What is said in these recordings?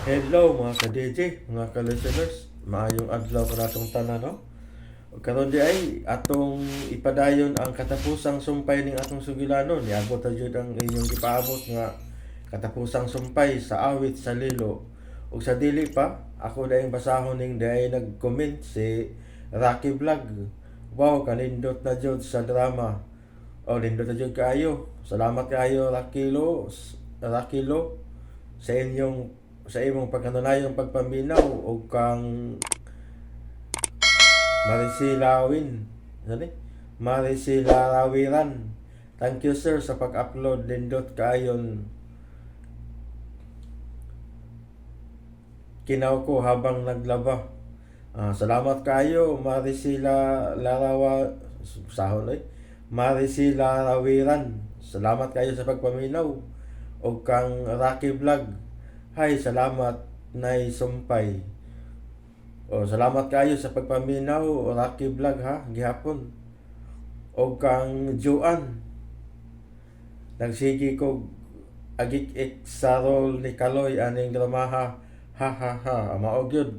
Hello mga ka-DJ, mga ka-listeners. Maayong adlaw kanatong tanan, no? Karon di ay atong ipadayon ang katapusang sumpay ning atong sugilanon. Niabot na jud ang inyong gipaabot nga katapusang sumpay sa awit sa lilo. Ug sa dili pa, ako dayong basahon ning diay nag-comment si Rocky Vlog. Wow, kanindot na jud sa drama. O, nindot na jud kaayo. Salamat kaayo Rocky Lo, Rocky Lo sa inyong sa imong pagkanunayong pagpaminaw ug kang Marisilawin. Ano ni? Marisilarawiran. Thank you, sir, sa pag-upload. Lindot kaayon. Kinaw ko habang naglaba. Ah, salamat kayo, Marisila Larawa sahon oy. Marisila Rawiran. Salamat kayo sa pagpaminaw. Og kang Rocky Vlog. Hay, salamat nay sumpay. O, salamat kayo sa pagpaminaw, Rocky Vlog ha, gihapon. Og kang Joan. Nagsige ko agik-ik sa role ni Kaloy aning dramaha. Ha ha ha, mao gyud.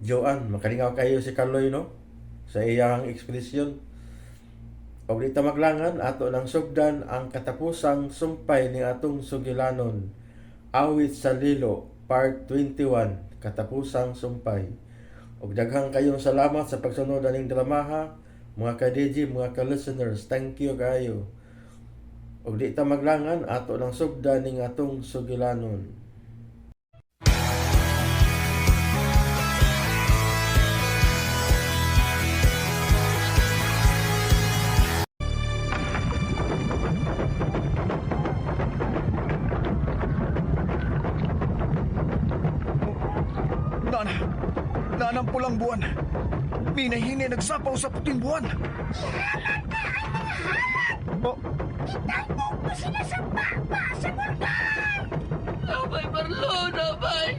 Joan, makalingaw kayo si Kaloy, no? Sa iyang ekspresyon. Og di ta maglangan, ato nang sugdan ang katapusang sumpay ni atong sugilanon. Awit sa Lilo, Part 21, Katapusang Sumpay. Og daghang kayong salamat sa pagsunod aning dramaha, mga ka-DJ, mga ka-listeners. Thank you kayo. Og di ta maglangan, ato nang sugdan ning atong sugilanon. Nana, nanang pulang buwan. Minahini nagsapaw sa puting buwan. Oh, Italbog mo sila sa baba sa bulkan! Abay, Marlon, abay!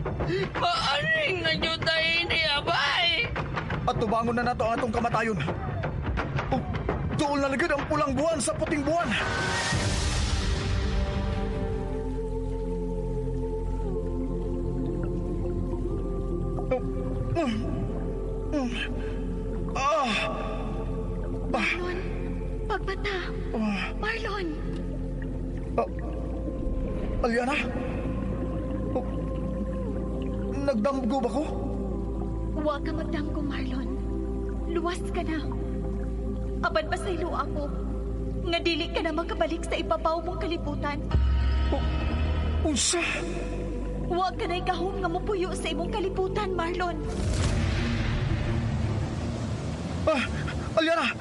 Maaring na nyo tayo ni abay! At tubangon na nato ang atong kamatayon. Oh, duol na lagid ang pulang buwan sa puting buwan. Oh, Ah, Marlon, pagbata! Marlon! Ah, Aliana? Oh, nagdamgo ba ko? Huwag ka magdamgo, Marlon. Luwas ka na. Apan pasaylo ako. Nga dili ka na makabalik sa ibabaw mong kalibutan. Oh, unsa? Huwag ka na ikahom nga mupuyo sa imong kalibutan, Marlon. Ah, Aliana!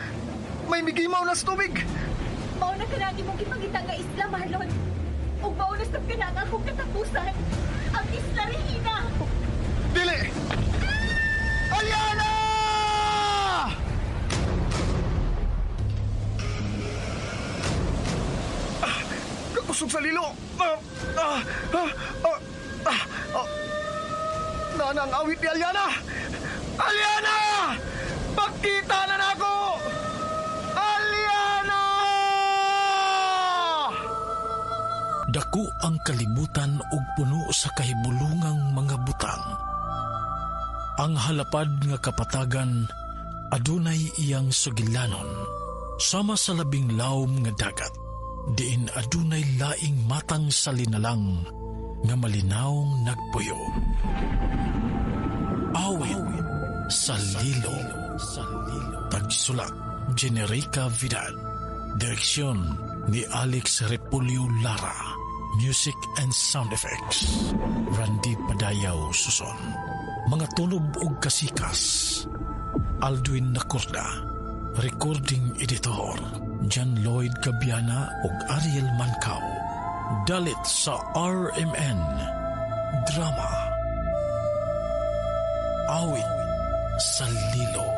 May migimaw na sa tubig! Mao na ka na ang imong gipangita nga isla, Marlon. Ug mao na sab ka na ang akong katapusan. Ang Isla Regina! Dili! Aliana! Ah, kakusog sa lilo! Ah, ah, ah, ah, ah, ah. Nana ang awit ni Aliana! Aliana! Pakita na nako! Aliana! Dako ang kalibutan ug puno sa kahibulungang mga butang. Ang halapad nga kapatagan adunay iyang sugilanon sama sa labing lawom nga dagat diin adunay laing matang sa linalang nga malinawong nagpuyo. Awit sa lilo. Tagsulat, Generica Vidal. Direksyon ni Alex Repulio Lara. Music and sound effects, Randy Padayaw Suson. Mga tulob og kasikas, Aldwin Nacorda. Recording editor, John Lloyd Gabiana ug Ariel Mancao. Dalit sa RMN. Drama. Awit sa Lilo.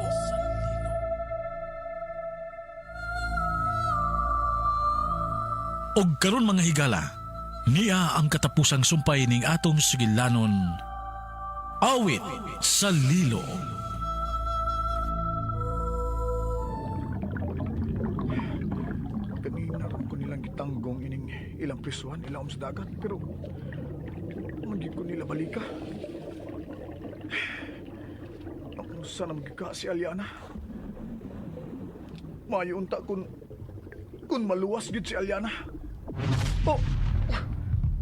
Og karon mga higala, niya ang katapusang sumpay ning atong sugilanon. Awit sa Lilo. Kanina ron ko nilang gitanggong ining ilang prisuhan, ilang sa dagat, pero man Gyud ko nila balika. Unsa na magka si Aliana? Maayo unta kun maluwas gyud si Aliana. Oh,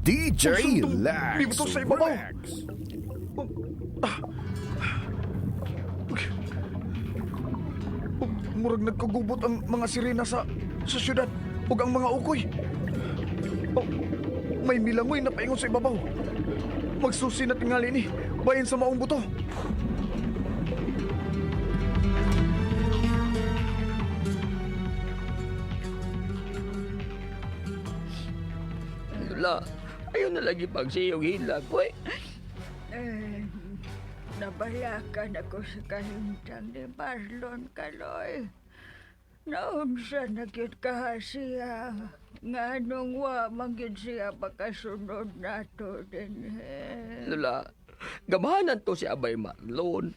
DJ Ang Lax libuto sa ibabaw. Rex. Oh, ah. Uy. Oh, murag nagkagubot ang mga sirena sa syudad ug ang mga ukoy. Oh, may milangoy na paingon sa ibabaw. Magsusi na tingali ni bahin sa maong buto. Lola, ayaw na lagi pagsiyog hilak, uy. Eh, nabalakan ako sa kahimtang ni Marlon Kaloy. Naunsa na gyud kaha siya. Nga nung wa man gyud siya makasunod nato dinhi. Lola, gamahanan to si Abay Marlon.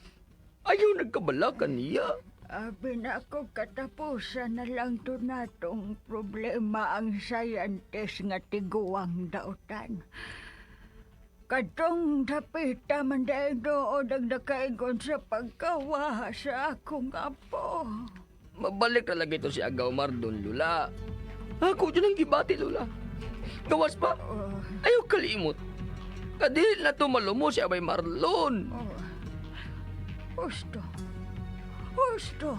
Ayaw nagkabalakan niya. Abi na ako katapusan na lang to natong problema ang scientist nga tiguang dautan. Katong dapita man dahil doon ang nakaingon sa pagkawa sa akong apo. Mabalik na lagi to si Agaw Mardon, Lola. Ako dyan ang gibati, Lola. Gawas pa, ayaw kalimot. Kadil na to malumo si Abay Marlon. Oh. Husto. Husto.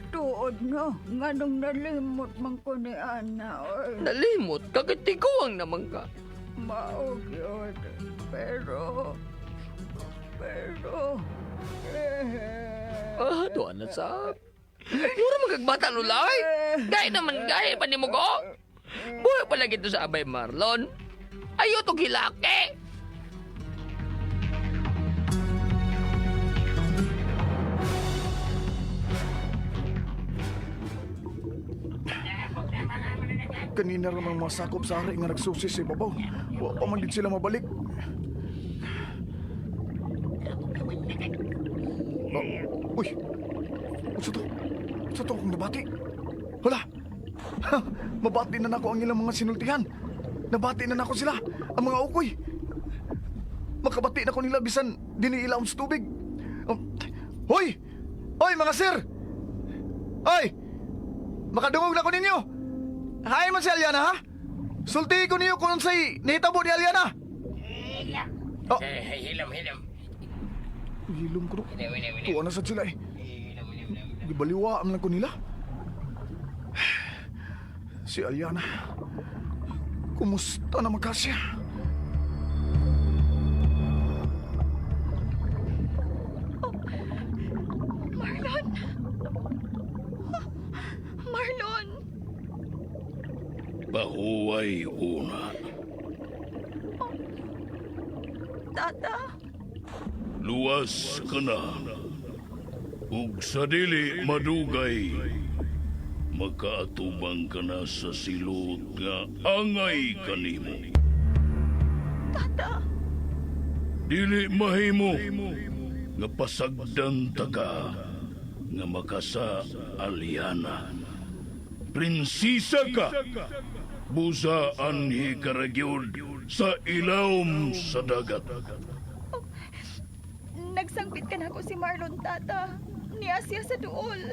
Tuod no, nganong nalimot man ko ni Ana. Oy. Nalimot, kakitiguang naman ka. Mao gyud. Pero, eh, Ah, tuwa na sa. Mura magagbata, Lola. Ay. Gaya naman, gaya pa ni mo ko. Buhay pala gito sa Abay Marlon. Ayaw to gilaki. Kanina ra man mga sakop sa hari nga nagsusi sa ibabaw. Wa pa man gid sila mabalik. Oh, uy. Unsa to? Unsa to akong nabati? Hala. Ha, mabati na nako ang ilang mga sinultihan. Nabati na nako sila, ang mga ukoy. Makabati na ko nila bisan dinhi ilawom sa tubig. Hoy! Hoy mga sir! Hoy! Makadungog na ko ninyo! Hay man si Aliana ha? Sulti ko niyo kung unsay nahitabo ni Aliana. Oh. Hilom, hilom. Hilom ko. No. Tuwa na sad sila eh. Gibaliwa ang lang ko nila. Si Aliana. Kumusta na magkasya? Marlon! Marlon! Pahuway una. Tata! Luwas ka na. Ug sa dili madugay, makaatubang ka na sa silot nga angay kanimo. Tata! Dili mahimo nga pasagdan ta ka nga makasa Aliana. Prinsesa ka. Busa anhi karagyod sa ilawom sa dagat. Nagsangpit ka na ako si Marlon, Tata. Niya siya sa duol.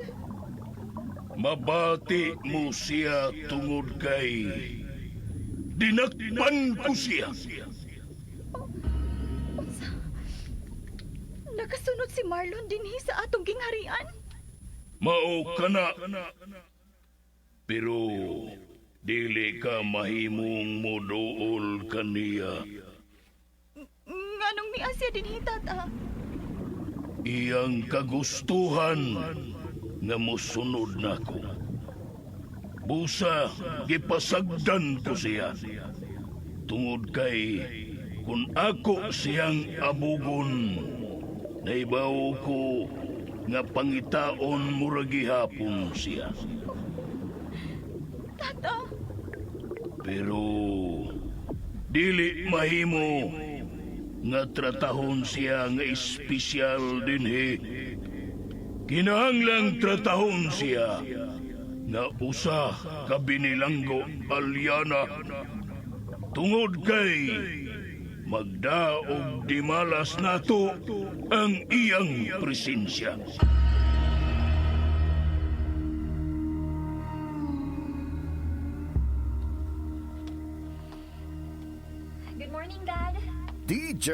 Mabati mo siya tungod kay dinakpan ko siya. Unsa? Nakasunod si Marlon dinhi sa atong gingharian. Mao ka na. Pero dili ka mahimong moduol kaniya. Nganong niya siya dinhi, Tata? Iyang kagustuhan nga mosunod nako. Busa gipasagdan ko siya. Tungod kay kung ako siyang abugon, naibaw ko nga pangitaon murag gihapon siya. Tata! Pero dili mahimo nga tratahon siya nga espesyal dinhi. Kinahanglang tratahon siya nga usa ka binilanggo Aliana. Tungod kay Magdaog di malas nato ang iyang presensya. Good morning, Dad. DJ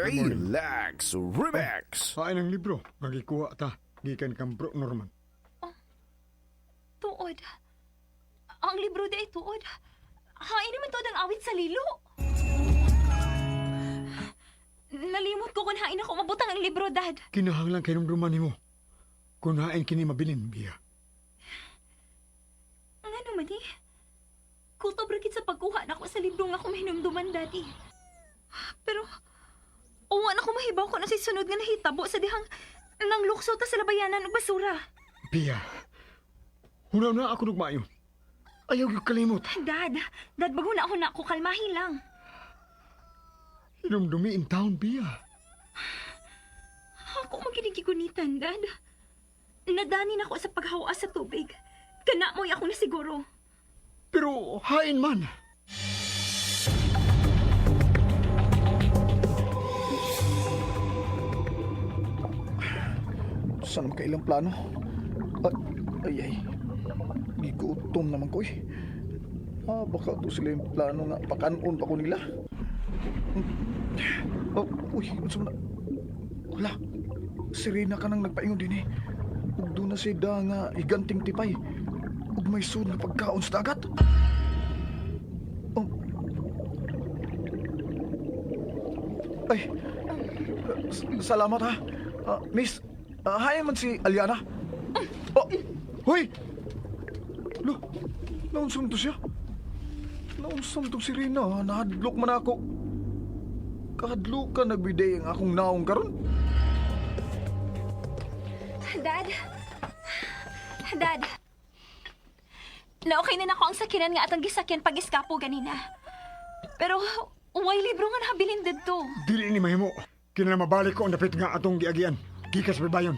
Lax Remix. Hain ang libro nga gikuha ta gikan kang Bro Norman. Tuod. Ang libro di ay tuod. Hain naman tuod ang awit sa lilo. Nalimot ko kung hain ako mabutang ang libro, Dad. Kinahanglan kay numduman nimo. Kung hain kini mabilin biya. Nga naman eh. Kutob ra gid sa pagkuha nako sa libro nga akong mahinumduman, Daddy. Pero, uwa na ko mahibaw ko na si sunod nga nahitabo sa dihang nang lukso ta sa labayanan og basura. Biya. Hunaw na ako nugmayo. Ayaw gyud kalimot. Dad, Dad, bago na ako na ako, kalmahin lang. Hinumdumi in town biya. Ako maginigigunitan, Dad. Nadani na ako sa paghawa sa tubig. Kana mo'y ako na siguro. Pero hain man. Saan naman kailang plano? Ay, ay, ay. Gigutom naman ko eh. Ah, baka to sila yung plano nga pakanon pa ko nila. Oh, uy, unsa man na? Wala. Sirena ka nang nagpaingon din eh. Ug doon na si da nga higanting tipay. Ug may sud nga pagkaon sa dagat. Oh. Ay, salamat ha. Ah, miss, hi man si Aliana. Oh, huy! Lo, naunsam to siya. Naunsam to si Rina. Ha? Nahadlok man ako. Kahadlok ka nagbiday ang akong naong karon. Dad? Dad? Na-okay na nako ang sakyanan nga atong gisakyan pag-eskapo ganina. Pero, way libro nga nahabilin didto. Dili ni mahimo. Kinahanglan mabalik ko ang dapit nga atong giagian. Gikas baybayon.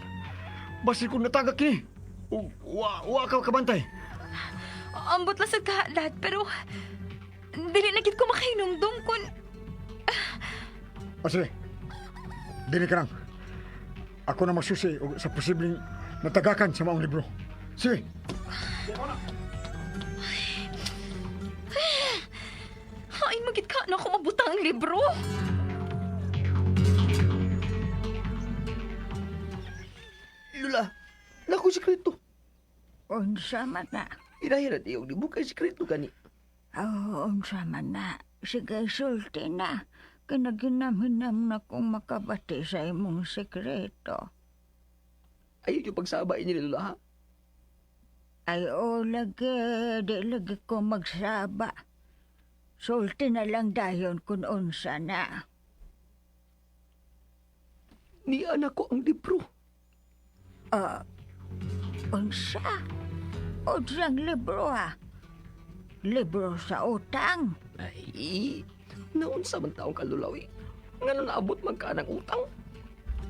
Basin kung natagak kini. Ug wa wa ka kabantay. Ambot lang sa ka, Dad, pero dili na gid ko makahinumdum kun. O sige. Dili ka lang. Ako na magsusi og sa posibleng natagakan sa maong libro. Sige. Ay, magit ka na ako mabutang ang libro. Lula, naku sikreto. Unsa man na. Inahirat iyong libro kay sikreto gani. Oh, unsa man na. Sige, sulti na. Kinaginamhinam na kong makabati sa imong sekreto. Ayaw yung pagsaba ini Lula ha. Ay, o lagi, di lagi ko magsaba. Sulti na lang dayon kung unsa na. Ni anak ko ang libro. Ah, unsa? Unsang libro ha? Libro sa utang. Ay, naunsa man taong kalulawi. Nga nung naabot man ka ng utang.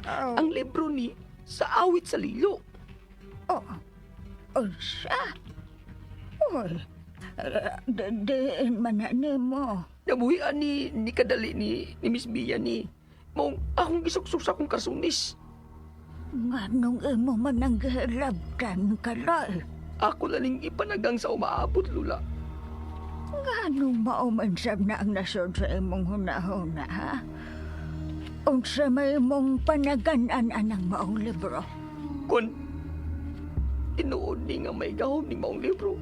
Oh, Ang libro ni sa awit sa lilo. oh, unsa? Uy, eh, diin man na nimo. Nabuhian ni kadali ni Miss Bia ni. Mong akong gisuksok sa akong karsunis. Nganong imo man ang gihilabtan, Kaloy? Ako laning ipanagang sa umaabot, Lula. Nganong maumansab na ang nasod sa imong hunahuna, ha? Unsa may imong panaganan anang maong libro? Kun tinuod ni nga may gahom ni maong libro,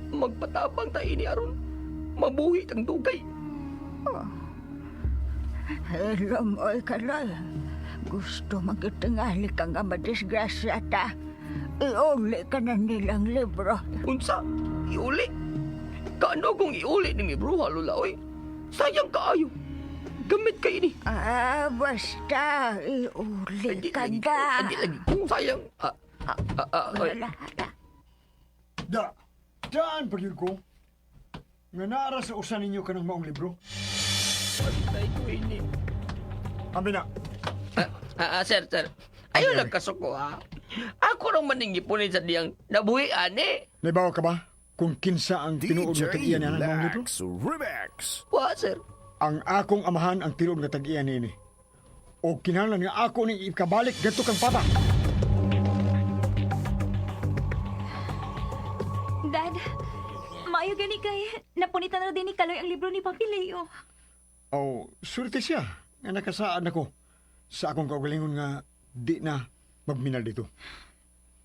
magpatabang ta ini aron mabuhi ang dugay. Hello, oy, Kaloy. Gusto magitingali ka nga madisgrasya ta. Iuli ka na nilang libro. Unsa? Iuli? Kaano kung iuli ni libro ha, Lula, oy? Sayang kaayo. Gamit kay ini. Ah, basta iuli Adi ka lagi, na. adi lagi kung sayang. Ah, ah, ah, ah, oy. Wala, wala. Da. Daan pagyud ko. Nga naara sa usa ninyo kanang maong libro. Patay ko ini. Abi na. Ah, ah, ah, sir, sir. Ayaw lang kasuko, ha? Ako rang maningipunin sa diyang nabuhian, eh. Naibaw ka ba kung kinsa ang tinuod nga DJ tag-iya niya ng maong libro? Lax Remix. Wa, sir. Ang akong amahan ang tinuod nga tag-iya niini. O kinahanglan nga ako ning ikabalik ngadto kang papa. Dad, maayo gani kay napunitan na din ni Kaloy ang libro ni Papi Leo. Oh, swerte siya nga nakasaad nako sa akong kaugalingon nga di na magminal dito.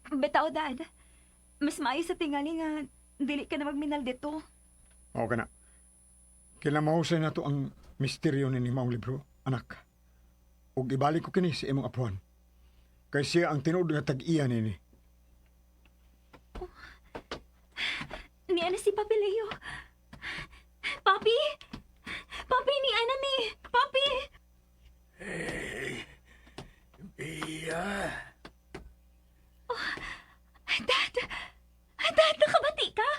Bitaw, Dad. Mas maayo sa tingali nga dili ka na magminal dito. Oo ka na. Kailan mahusay na to ang misteryo ni maong libro, anak. Ug ibalik ko kini sa imong apuhan. Kay siya ang tinuod nga tag-iya nini. Ni Ana si Papi Leo. Papi! Papi, ni Ana mi! Papi! Bia. Dad! Dad, nakabati ka?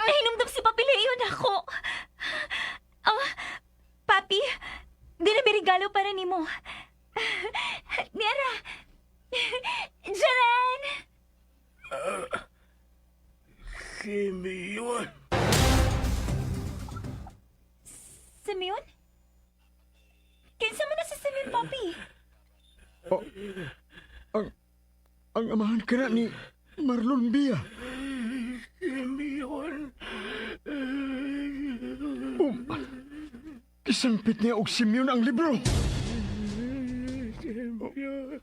Nahinumdum si Papi Leo na ako. Ah, Papi, di na may regalo para nimo. Ni Ara! Jaran! Simeon. Simeon? Kinsa man na si Simeon, Papi? Oh, ang amahan ka na ni Marlon Bia. Simeon. Kisangpit niya og Simeon ang libro. Simeon.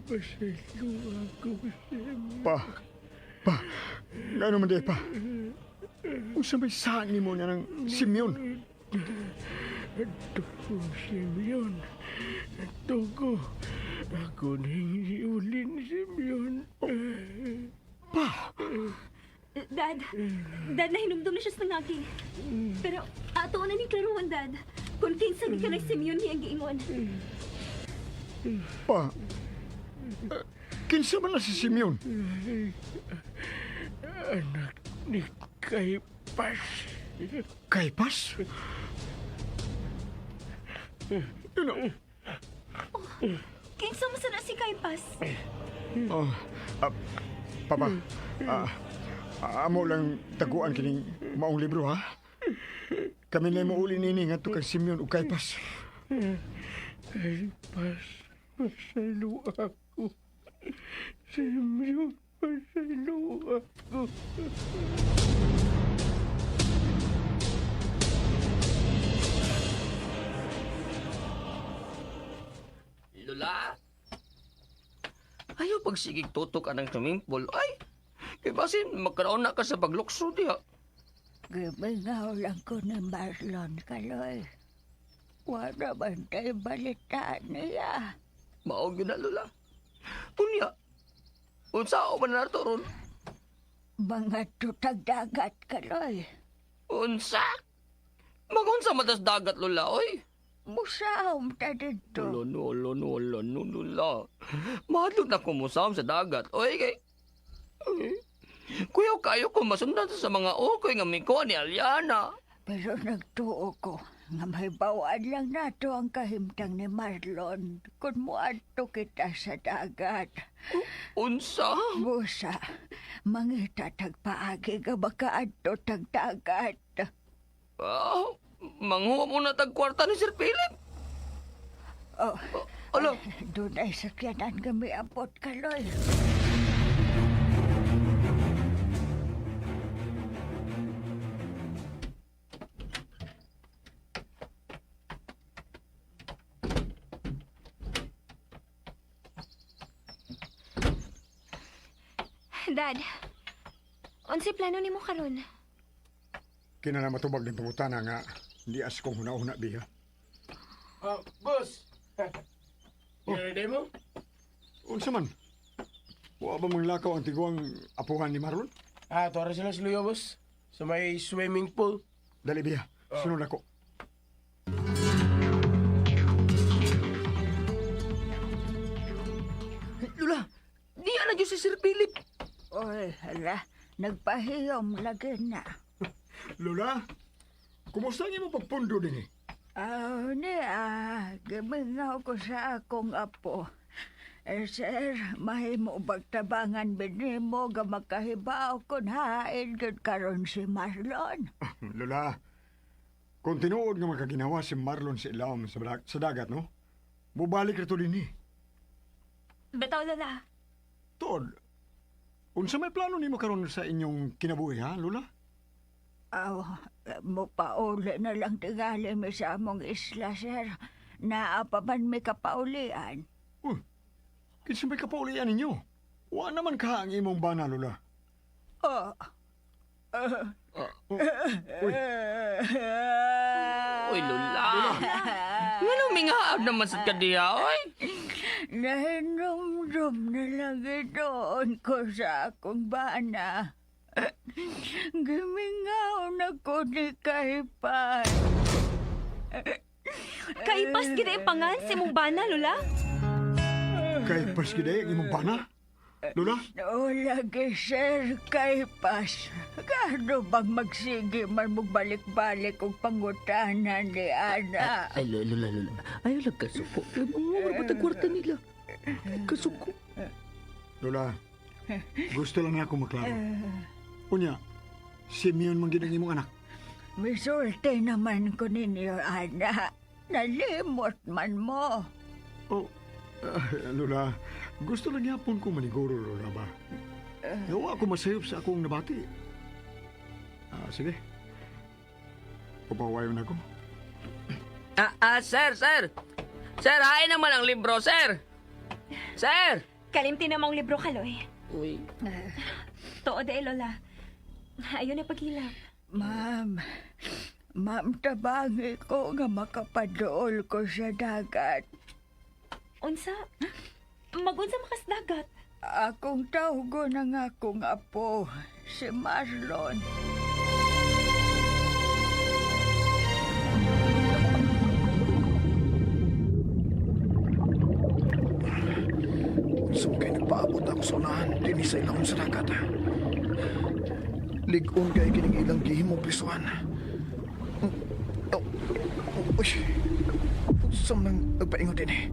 Pasaylo ako, Simeon. Pa, pa, ngano man di pa? Unsa may saan nimo na ng Simeon? Tuko, Simeon. Tuko. Ako nang iulin, Simeon. Pa! Dad, Dad, nahinumdum na siya sa nangagi. Pero ato na ni klaruan, Dad. Kung kinsa ni ka ng Simeon niyang giingon. Pa, kinsa man na si Simeon? Anak ni Kaypas. Kaypas? Ano? Kinsa man sana si Kaypas? Oh, Papa, amo lang taguan kining maong libro, ha? Kami na mo uli nini ngadto kang Simeon ug Kaypas. Kaypas, pasaylo ako. Simeon, pasaylo ako. Lola! Ayaw pagsigig tutok anang swimming pool. Ay! Kay basin, magkaroon na ka sa paglukso diha. Gimingaw lang ko ni Marlon, Kaloy. Wala man tayo balita niya. Maog yun na, Lola. Unya, unsa man na ron? Mga tutag dagat, Kaloy. Unsa? Magunsa matas dagat, Lola, oy. Musaom ta dito. Lola, no, lola, no, no, Lola. Mahadlok na kumusaom sa dagat, oy, kay... Ay, kuyaw kayo ko masundan sa mga ukoy nga mikuha ni Aliana. Pero nagtuo ko nga may bawaan lang nato ang kahimtang ni Marlon kung muadto kita sa dagat. Unsa? Busa, mangita tagpaagi ka baka adto tag dagat. Ah, manghuwa muna tag kwarta ni Sir Philip. Oh, Ala. Doon ay sakyanan kami abot, Kaloy. Dad, unsay plano nimo karon? Kinala matubag din pangutana nga di as kong huna-huna biya. Boss. Oh. Ready mo? Unsa man? Wa ba manglakaw ang tiguang apuhan ni Marlon? Ah, tuwara sila sa luyo, boss. Sa may swimming pool. Dali biya, sunod ako. Lola, di na dyan si Sir Philip. Oy, hala, nagpahiyom lagi na. Lola, kumusta ang imong pagpundo din eh? Ah, ni gimingaw ko sa akong apo. Eh, sir, mahimo bagtabangan binimo ga makahibaw kun hain gyud karon si Marlon. Lola, Kung tinuod nga makaginawa si Marlon sa ilawom sa dagat, no? Mubalik ra to dinhi. Bitaw, Lola. Tuod, unsa may plano nimo karon sa inyong kinabuhi, ha, Lola? Aw, mupauli na lang tingali mi sa among isla, sir. Naa pa man mi kapaulian. Uy, kinsa may kapaulian ninyo? Wa naman ka ang imong bana, Lola. Oh. Oh, uy, Uy, Lola. Ngano mingaab naman sa kadiya, oy? Nahinumdum na lang itoon ko sa akong bana. Gimingaw na ko ni Kaipas. Kaipas gid ang pangan si mong bana, Lola. Kay paskiday ang imong bana? Lola? O lagi, sir, Kaipas. Kano bang magsige man mo balik-balik og pangutanan ni Ana? Ay, Lola, Lola, Lola. Ayaw lang kasuko. Mga ba kwarta nila? Ay, kasuko. Lola, gusto lang niya ako maklaro. Unya, Simeon man gid ang imong anak. Misulti naman ko ninyo, Ana. Nalimot man mo. Oh, Lola, gusto lang yapon ko maniguro, Lola ba? Gawa ako masayop sa akong nabati. Ah, sige. Papawayon ako. Sir, sir. Sir, hain naman ang libro, sir. Sir! Kalimti na mong libro, Kaloy. Uy. Tuod eh, Lola. Ayun na paghilap. Ma'am, ma'am, tabangi ko nga makapadool ko sa dagat. Unsa? Magunsa makas dagat. Akong tawgo na nga akong apo, si Marlon. Unsa man kay nagpaabot ako sa unahan dinhi sa ilawom sa dagat. Lig-on kay kining ilang gihimong prisuhan. Oh, uy. Unsa man nang nagpaingon dinhi?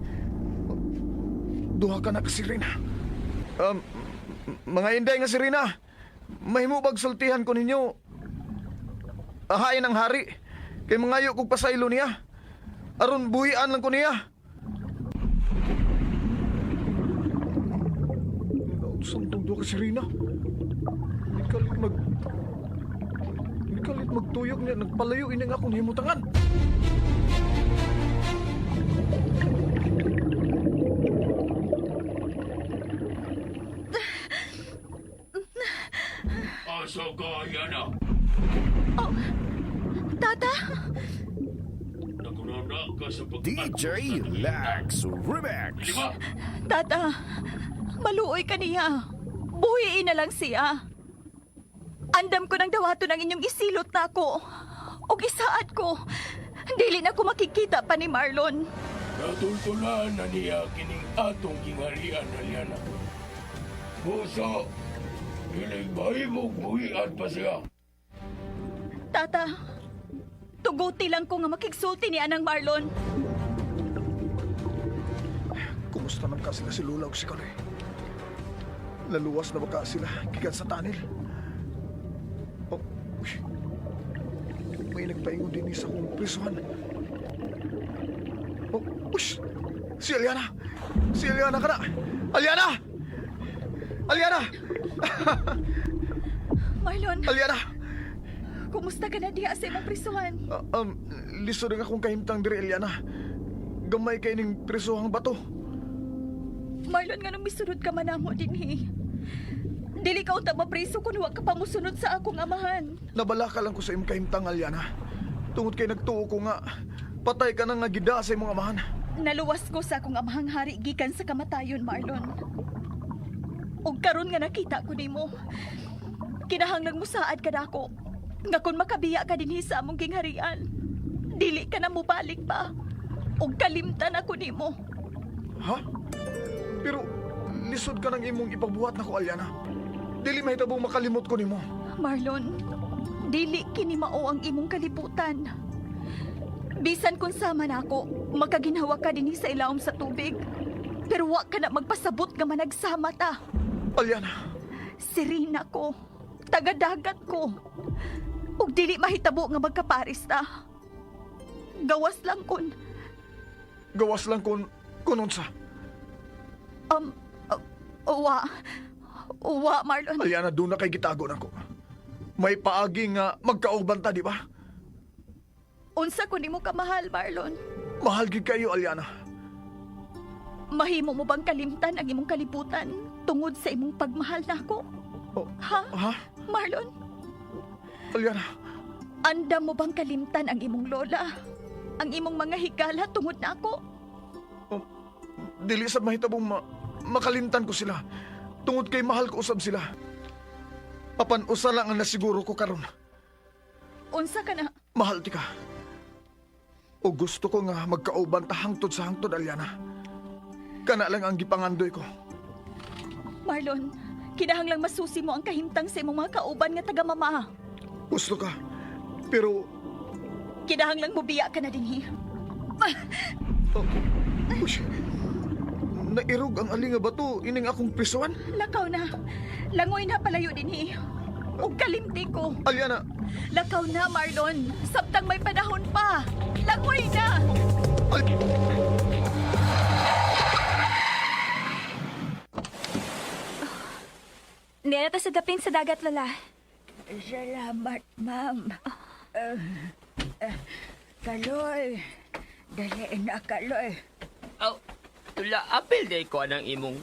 Duha ka na ka sirena. Mga inday nga sirena, mahimo bag sultihan ko ninyo. Ahain ang hari. Kay mangayo kog pasaylo niya. Aron buhian lang ko niya. Naunsang tong duha ka sirena. Nikalit mag... Nikalit magtuyok niya, nagpalayo ini nga akong himutangan. Asa ka, Yana? Oh, Tata! Nagunana ka sa pag DJ Lex Remix. Di ba? Tata, maluoy ka niya. Buhiin na lang siya. Andam ko ng dawato ng inyong isilot na ako. O isaad ko. Dili na ko makikita pa ni Marlon. Natultulan na niya kining atong gingharian, Aliana. Puso, dili mahimong buhian pa siya. Tata, tuguti lang ko nga makigsulti ni Anang Marlon. Kumusta man ka sila si Lula o si Kaloy? Laluwas na ba ka sila gikan sa tunnel? Oh, uy. May nagpaingon din sa akong prisuhan. Oh, uy! Si Aliana! Si Aliana ka na! Aliana! Aliana! Marlon, Aliana! kumusta ka na diha sa imong prisuhan? Lisod ang akong kahimtang diri, Aliana. Gamay kay ning prisuhang bato. Marlon, nga nung misunod ka man namo dinhi. Dili ka unta mapriso kung wa ka pa musunod sa akong amahan. Nabalaka lang ko sa imong kahimtang, Aliana. Tungod kay nagtuo ko nga, patay ka na nga gida sa imong amahan. Naluwas ko sa akong amahang hari gikan sa kamatayon, Marlon. Ug karon nga nakita ko nimo. Kinahanglang musaad ka nako. Nga kun makabiya ka dinhi sa among gingharian, dili ka na mobalik pa. Ug kalimtan ako nimo. Ha? Pero lisod ka ng imong ipagbuhat nako, Aliana. Dili mahitabong makalimot ko nimo. Marlon, dili kini mao ang imong kalibutan. Bisan kung sama nako, makaginhawa ka dinhi sa ilawom sa tubig. Pero wa ka na magpasabot nga managsama ta. Aliana. Sirena ko, tagadagat ko. Ug dili mahitabo nga magkapares ta. Gawas lang kun. Gawas lang kun unsa. Uwa. Uwa, Marlon. Aliana, doon na kay gitago nako. May paagi nga magkauban ta, di ba? Unsa kun nimo kamahal, Marlon? Mahal gid kayo, Aliana. Mahimo mo bang kalimtan ang imong kalibutan tungod sa imong pagmahal nako? Oh, Ha? Ha? Marlon, Aliana, andam mo bang kalimtan ang imong lola? Ang imong mga higala tungod nako? dili sa mahitabong makalimtan ko sila. Tungod kay mahal ko usab sila. Apan usa lang ang nasiguro ko karon. Unsa ka na? Mahal ti ka. O gusto ko nga magkauban ta hangtod sa hangtod, Aliana. Kana lang ang gipangandoy ko. Marlon, kinahanglang masusi mo ang kahimtang sa imong mga kauban nga taga-mama. Gusto ka. Pero, Kinahanglang mubiya ka na dinhi. oh, uy, nairog ang alinga bato ining akong prisuan. Lakaw na. Langoy na palayo dinhi. Ug kalimti ko. Aliana, Lakaw na, Marlon. Sabtang may panahon pa. Langoy na. Al- Niya sa dapin sa dagat, Lola. Salamat, ma'am. Kaloy, dali na, Kaloy. Aw, Lula, apil day ko anang imong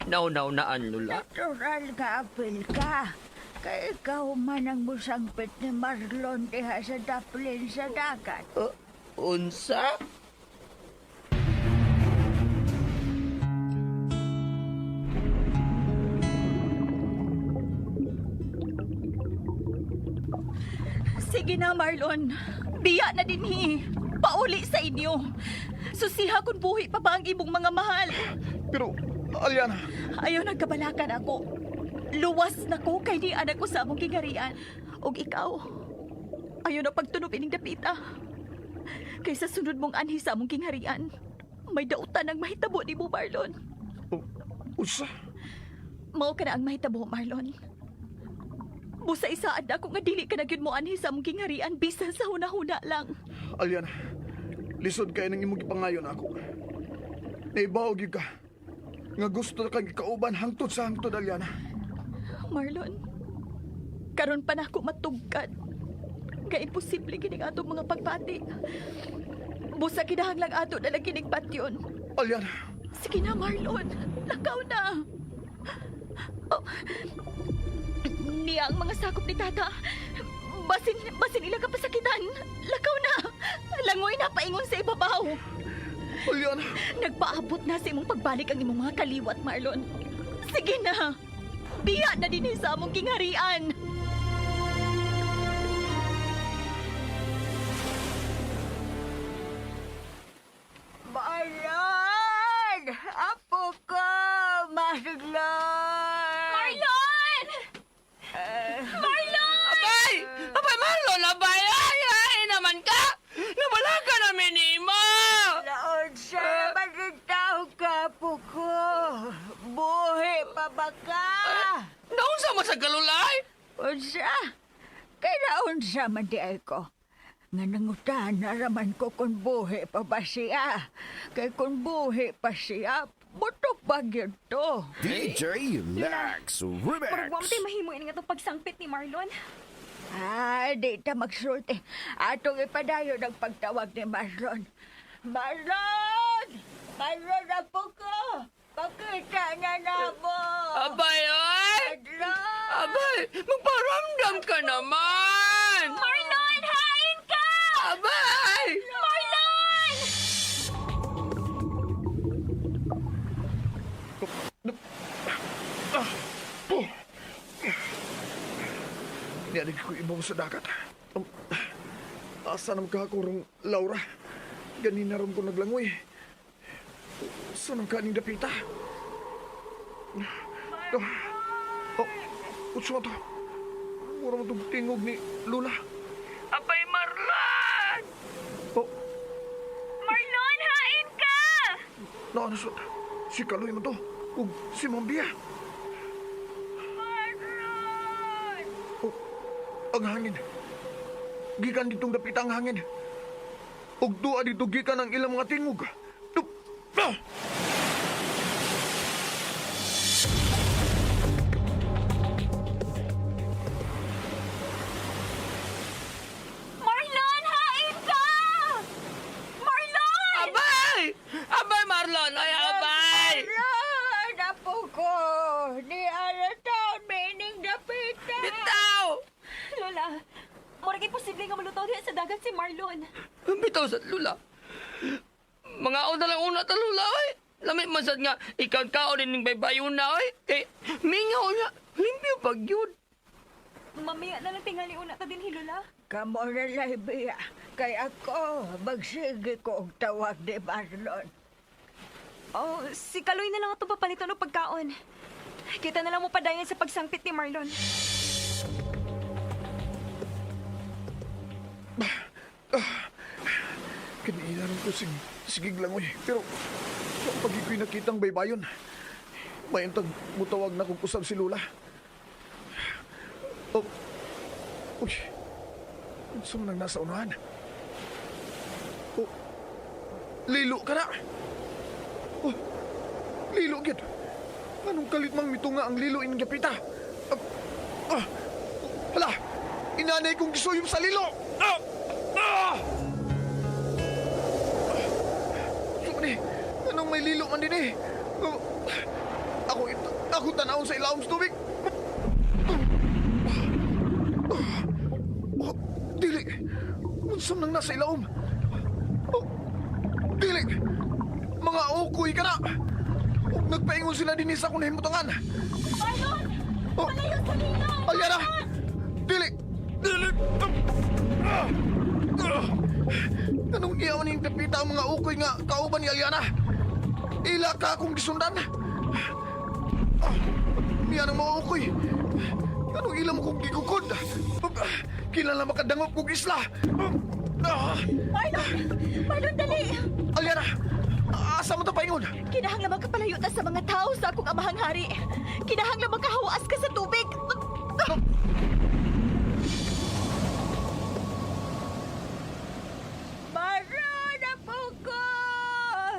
naunaunaan, Lula. Natural nga apil ka. Kay ikaw man ang musangpit ni Marlon diha sa daplin sa dagat. Unsa? Sige na, Marlon. Biya na dinhi. Pauli sa inyo. Susiha kung buhi pa ba ang imong mga mahal. Pero, Aliana, Ayaw nagkabalakan ako. Luwas na ko kay di anak ko sa among gingarian. Og ikaw, ayaw na pagtunob ining dapita. Kaysa sunod mong anhi sa among gingharian, may dautan ang mahitabo ni mo, Marlon. Usa? Mao ka na ang mahitabo, Marlon. Busa isaad ako nga dili ka na gyud mo anhi sa among gingharian bisan sa hunahuna lang. Aliana, lisod kay nang imong gipangayon ako. Naibaw gyud ka. Nga gusto ka gikauban hangtod sa hangtod, Aliana. Marlon, karon pa na ako matugkad. Kay imposible kining atong mga pagpati. Busa kinahanglang ato na lang kining patyon. Aliana. Sige na, Marlon. Lakaw na. Oh. Niya ang mga sakop ni Tata. Basin ila kapasakitan. Lakaw na. Langoy na paingon sa ibabaw. Aliana. Nagpaabot na sa imong pagbalik ang imong mga kaliwat, Marlon. Sige na. Biya na din sa among kingharian. Marlon! Apo ko! Marlon! Marlon! Marlon! Abay! Abay, Marlon, abay! Ay, ay, naman ka! Nawala ka namin ni mo! Laon siya naman ang tao ka, apo ko. Buhi pa ba ka? Naunsa man sa galulay? Unsa? Kay naunsa man di ay ko. Nga nangutan na raman ko kung buhi pa ba siya. Kay kung buhi pa siya, buto pa gyud to. DJ Lex Murag Remix. wa man mahimo ini nga itong pagsangpit ni Marlon. Ay, di ta magsulti. Atong ipadayon ang pagtawag ni Marlon. Marlon! Marlon, apo ko! Pakita na na mo! Abay, ay! Marlon! Abay, magparamdam ka naman! Marlon, hain ka! Abay! Marlon! Nianig ko ibaw sa dagat. Asa naman ka ako rong Laura? Ganina ron ko naglangoy. Saan naman ka ning dapita? Oh, utso to. Mura mo itong tingog ni Lula. Abay, Marlon! Oh, Marlon, hain ka! naano sa... Si Kaloy mo to. Ug si Mambia. Marlon! Oh, ang hangin. Gikan ditong dapita ang hangin. Ug duwa dito gikan ang ilang mga tingog. Ah! Marlon, hain ka! Marlon! Abay! Abay, Marlon! Ay, abay! Marlon, apo ko! Ni Arataon, meaning dapita! Bitaw! Lola, murag imposible nga malutaw diha sa dagat si Marlon. Bitaw sa lula. Mga na lang una ta lula, oy. Lami man sad nga, ikaw kaon ning baybayon na, oy. Kay, mingaw na, limpyo pag yun. Mamaya na lang tingali una ta din Lola. Kamo na lang, Kay ako, magsige ko og tawag ni Marlon. Oh, si Kaloy na lang atong papalitan og pagkaon. Kita na lang mo padayon sa pagsangpit ni Marlon. Kaniila rin ko sigig lang, oy. Pero, pag iko'y nakitang baybayon, mayantag mutawag na kong usab si Lula. Oh, uy, unsa man ang nasa unahan? Oh, lilo ka na! Oh, lilo gid. Anong kalit mang mitunga ang lilo ining gapita? Ah, ah, hala, inanay kong gisuyom sa lilo! Ah, ah! Sumani, anong may lilo man din eh? Oh, Ako, ako tanawon sa ilawom sa tubig. Oh, dili. Unsam nang nasa ilawom? Oh, dili. Mga ukoy ka na. Oh, nagpaingon sila din sa akong nahimutangan. Marlon! Oh, Palayo sa lilo! Alyana! Dili! Dili! Ah! Ah! Anong iyaw ning kapita ang mga ukoy nga kauban ni Alyana? Ila ka akong gisundan. Ah! Niya ng mga ukoy. Anong ila mo kong gigukod? Kilala makadangop kong isla. Ah! Marlon! Marlon, dali! Alyana! Asa mo to paingon? Kinahanglan magkapalayo ta sa mga tao sa akong amahang hari. Kinahanglan makahawas ka sa tubig. Marlon, apo ko!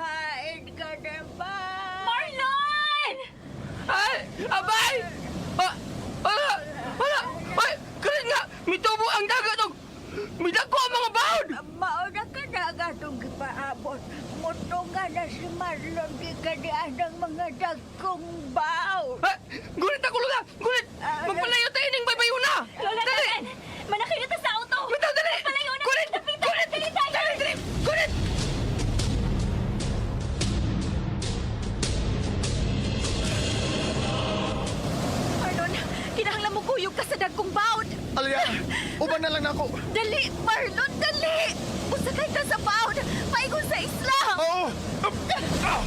Hain ka na ba? Marlon! Ay! Abay! Ah, ala! Ala! Ay! Kalit nga! Mitubo ang dagat og midagko ang mga bahod! Mauna ka na ang atong gipaabot. Mutunga na si Marlon gikan ni anang mga dagkong baw. Ay! Gulit ako, Lola! Gulit! Magpalayo tayo ning baybayon na! Lola, Dali! dagan! Manakay na ta sa auto! Bitaw, dali! Palayo na! Gulit! Dapita! Gulit! Dali tayo! Dali, dali! Gulit! Marlon, kinahanglan mo kuyog ka sa dagkong baon! Alyana, uban na lang nako. Dali, Marlon, dali! Usakay ta sa baon! Paingon sa isla! Oo! Ah!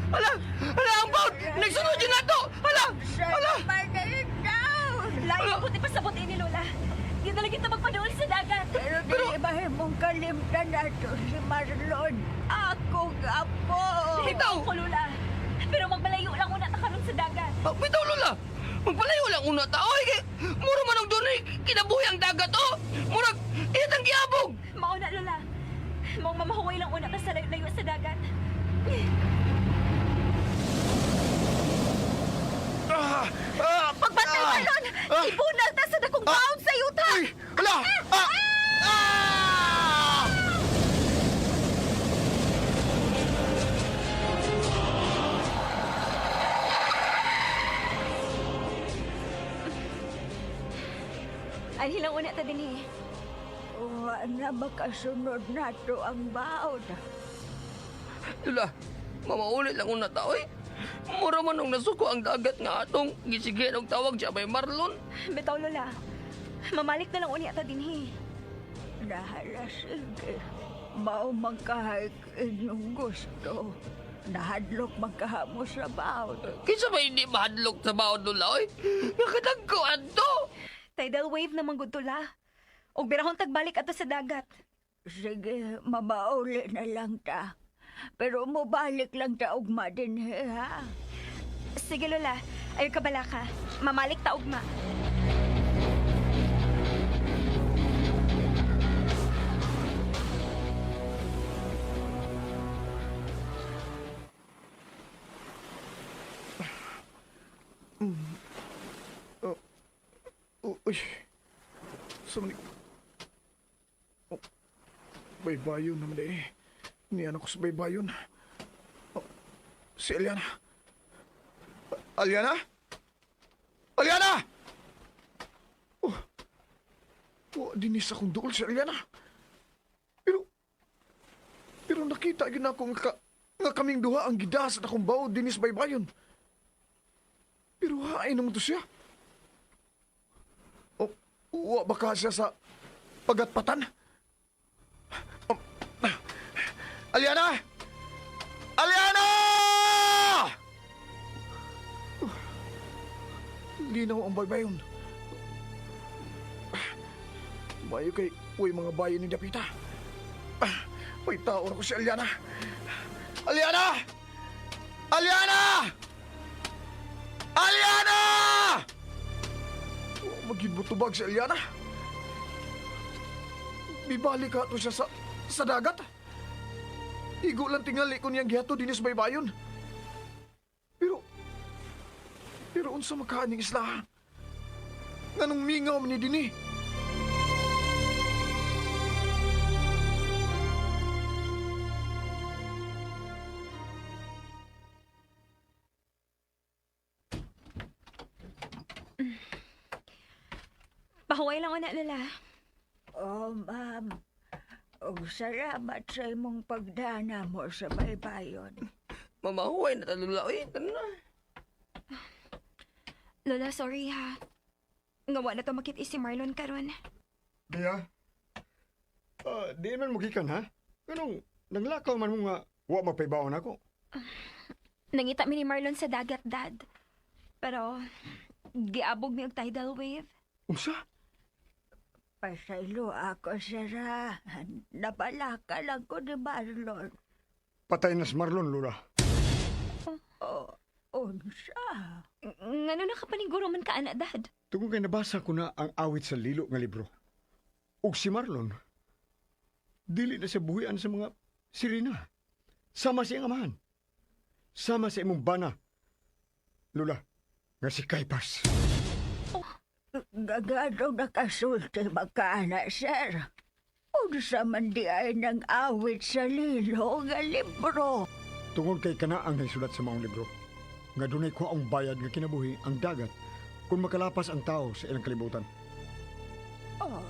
Ala! Ala ang bahod! Nagsunod yun na to! Ala! Ala! Layo ko ti pasabot ini, Lola. Di na lang kita magpaduol sa dagat. Pero dili mahimong kalimtan nato si Marlon. Akong apo. Bitaw! Ko, Lola. Pero magmalayo lang una ta karon sa dagat. Ah, bitaw, Lola! Magpalayo lang una ta. Oy, kay, mura man og dunay kinabuhi ang dagat, oh! Murag, iyat ang giabog! Mao na, Lola. Maong mamahuway lang una ta sa layo-layo sa dagat. Ah! Ah! Pagbantay, Ah! Marlon! Ah! Ibunal ta sa dakong baon sa yuta! Uy! Ala! Ah! Ah! Anhi lang una ta eh. dinhi. Wa na makasunod nato ang baon. Lola, mamaulit lang una ta, oy! Mura man og nasuko ang dagat nga atong gisigyan og tawag siya bay Marlon. Bitaw, Lola. Mamalik na lang unya ta dinhi. Nahala sige. Mao man kahay inyong gusto. Nahadlok man kahamo sa baon. Kinsa ba hindi mahadlok sa baon, Lola, oy? Nakatagko adto! Tidal wave naman gud to, la. Ug birahon tagbalik ato sa dagat. Sige, mamauli na lang ta. Pero mobalik lang ta ugma dinhi, ha? Sige, Lola. Ayaw ka balaka. Mamalik ta ugma. Oh, uy. Sa man... Oh, baybayon naman eh. Niyan ako sa baybayon. Oh, si Eliana. Aliana? Aliana! Oh, oh dinis akong duol si Aliana. Pero, pero nakita yun ako nga, nga kaming duha ang gidas at akong bao dinis baybayon. Pero hain naman to siya. O, uwa baka siya sa pagatpatan? Aliana! Aliana! Linaw ang baybayon. Mayo kay uy mga bayo ni Dapita. May tao na ko si Aliana. Aliana! Aliana! Aliana! Magibutubag si Aliana. Bibalik ka to siya sa dagat. Igo lang tingali ko niyang gihato dinis baybayon. Pero, pero unsa makaaning isla? Nganong mingaw man ni dinhi? Pahuway lang na, Lola. Oh, ma'am. Og salamat sa imong pagdana mo sa baybayon. Mamahuway na ta, Lola. Uy, tara na. Lola, sorry ha. Nga wa na to makit si Marlon karon. Bea, di man mo gikan ha? Ganong, nanglakaw man mo nga, wa magpaibaon ako. Nangita mi ni Marlon sa dagat, Dad. Pero giabog mi og tidal wave. Unsa? Pasaylo ako, sir, ha? Nabalaka lang ko ni Marlon. Patay na si Marlon, Lula. Oh, unsa? Ngano nakapaniguro man ka ana, Dad? Tungkol kay nabasa ko na ang awit sa lilo nga libro. Ug si Marlon, dili na sa buhian sa mga sirena. Sama sa iyang amahan. Sama sa imong bana. Lula, nga si Kaypas. Gagado nakasulti magkaana, sir. Unsa man di ay nang awit sa lilo nga libro. Tungod kay kana ang naisulat sa maong libro. Nga dunay ko ang bayad nga kinabuhi ang dagat kung makalapas ang tao sa ilang kalibutan. Oh,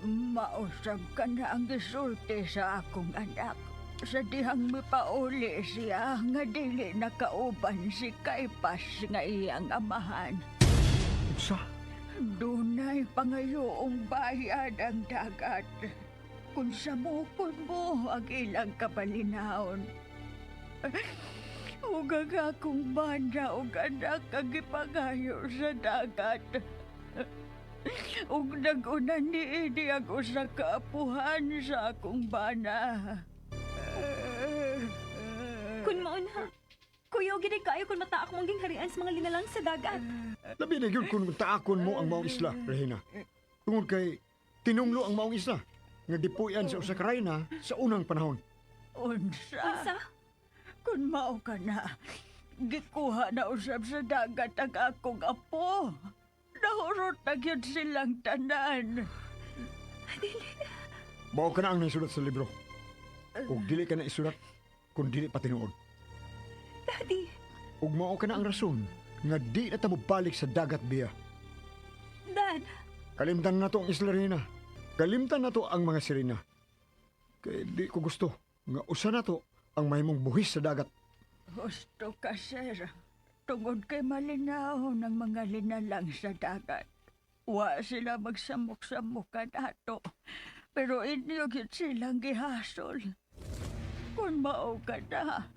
mausab ka na ang gisulti sa akong anak. Sa dihang mipauli siya nga dili nakauban si Kaypas nga iyang amahan. Unsa? Dunay pangayoong bayad ang dagat. Kung samukon mo ang ilang kapalinahon. Ug ang akong bana ug anak ang gipangayo sa dagat. Ug nag-una niini ang usa ka apuhan sa akong bana. Kun mao na. Kuya, gid kaayo kun mataak mong gingharian sa mga linalang sa dagat. Labi na gyud kung taakon mo ang maong isla, Regina. Tungod kay tinunglo ang maong isla nga gipuy-an sa usa ka rayna sa unang panahon. Unsa? Unsa? Kung mao ka na, gikuha na usab sa dagat ang akong apo. Nahurot na gyud silang tanan. Mao ka na ang naisulat sa libro. Ug dili ka na isulat kung dili pa tinuod. Daddy, Ug mao ka na ang rason nga di na ta mobalik sa dagat biya. Dad, Kalimtan na to ang isla Rina. Kalimtan na to ang mga sirena. Kay di ko gusto nga usa na to ang mahimong buhis sa dagat. Gusto ka, sir. Tungod kay malinaw ng mga linalang sa dagat. Wa sila magsamok-samok ato. Pero inyo gyud silang gihasol. Kung mao ka na,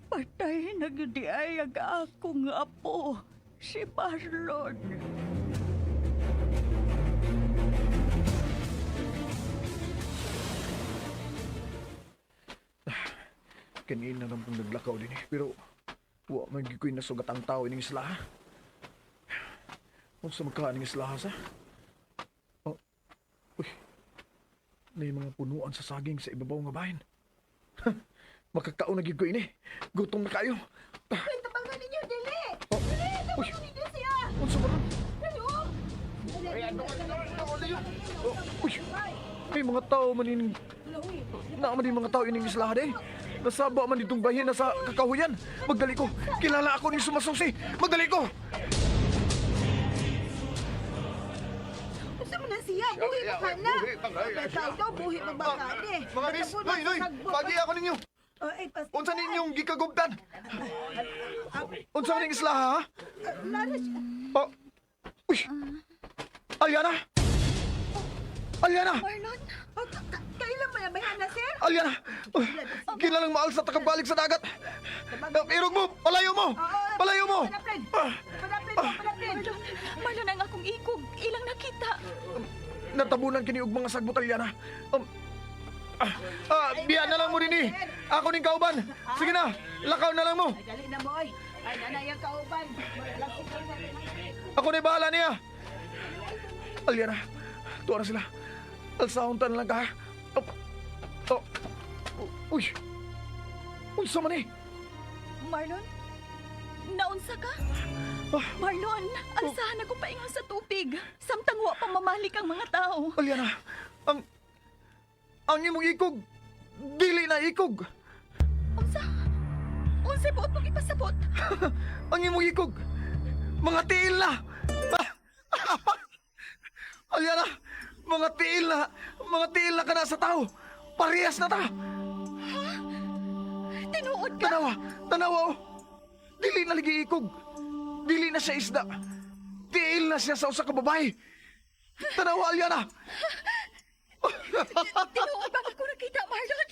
patay na gyud di ay ang akong apo, si Marlon. Kanina lang pong naglakaw din eh. Pero wa man gyud ko'y nasugatang tao ining islaha. Unsa magkaan ning islaha sa? Oh, uy. May mga punuan sa saging sa ibabaw nga bahin. Makakaon na gyud ko ini. Gutom na kayo. Kwento ba nga ninyo, dili? Oh, Dili, uy. tabangan ninyo siya! Unsa ba ron? Ano? Oh, uy. May mga tao man ining Naa man din mga tao ining islaha day. Nasaba man ditong bahin na sa kakahuyan. Magdali ko. Kilala ako ning sumasusi. Magdali ko. Unsa man na siya? Buhi pa ka na! Ikaw daw, buhi pa ba ka ni? Mga miss, noy, noy, pagi ako ninyo. Ay, pas... Unsa ninyong gikagubtan? Unsa man ning islaha, ha? Nana siya. Oh. Uy. Aliana! Aliana! Marlon, Oh, kailan mo na ba na, sir? Aliana! Uy, Kilalang maalsa ta kabalik sa dagat. Irog mo! Palayo mo! Palayo mo! Panapin! Ah, Panapin mo, panapin! Marlon, Marlon ang akong ikog. Ilang nakita. Natabunan kini og mga sagbot, Aliana. Ah, biya na lang mo dinhi. Ako ning kauban. Sige na, lakaw na lang mo. Ay, dali na mo, oy. Ay, nanay ang kauban. Ako na bahala niya. Aliana, tuwa na sila. Alsahon ta na lang ka. Oh. Oh. Uy. Unsa man eh? Marlon, naunsa ka? Ah. Marlon, alsahan ako paingon sa tubig. Samtang wa pa mamalik ang mga tao. Aliana, ang imong ikog dili na ikog. Unsa? Unsa buot mong ipasabot? Ang imong ikog mga tiil na. Aliana, mga tiil na, mga tiil na kana sa tao. Parehas na ta. Tinuod ka? Tanawa, tanawa oh. Dili na lagi ikog. Dili na siya isda. Tiil na siya sa usa ka babae. Tanawa, Aliana. Tinuod ba ako nakita, Marlon?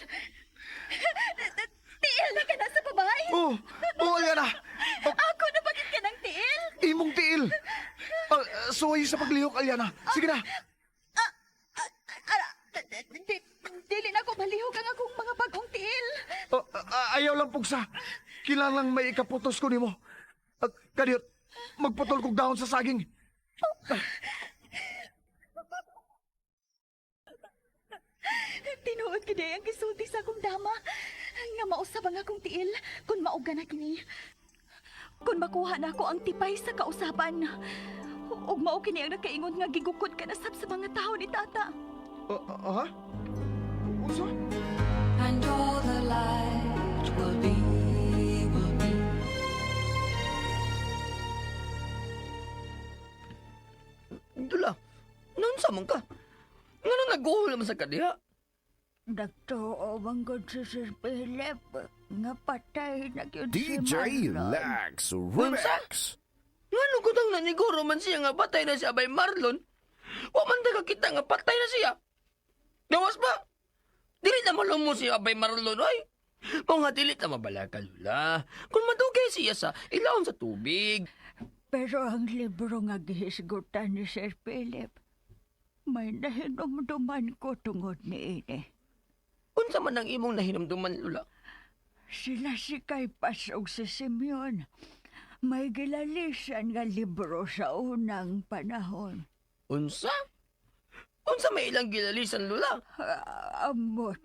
Tiil na ka na sa babae? Oh, oh, Aliana. Oh, Ako na bakit ka ng tiil? imong tiil. Ah, suway sa paglihok, Aliana. Sige na. Ara, dili na ako malihok ang akong mga bagong tiil. Oh, ayaw lang pugsa. Kilalang may ikaputos ko nimo. Kadiyot, magputol kog dahon sa saging. Tinuod gid ang gisulti sa akong dama. Nga mausab ang akong tiil kun mauga na kini. Kun makuha na ako ang tipay sa kausaban. Ug mao kini ang nakaingon nga gigukod ka na sab sa mga tawo ni tata. Ha? Unsa? And all the light will be, will be. Dula, naunsa man ka? Ngano nagguhol man sa kadiha? Nagtuo man gud si Sir Philip nga patay na gyud si DJ Marlon. Lex Remix. Ngano gutang naniguro man siya nga patay na siya bay Marlon? Wa man ta kakita nga patay na siya. Gawas ba? Dili na malumo siya abay Marlon, oy. Mao nga dili ta mabalaka, Lula. Kung madugay siya sa ilawom sa tubig. Pero ang libro nga gihisgutan ni Sir Philip, may nahinumduman ko tungod niini. Unsa man ang imong nahinumduman, Lula? Sila si Caipas ug si Simeon. May gilalisan nga libro sa unang panahon. Unsa? Unsa may ilang gilalisan, Lula? Ah, amot.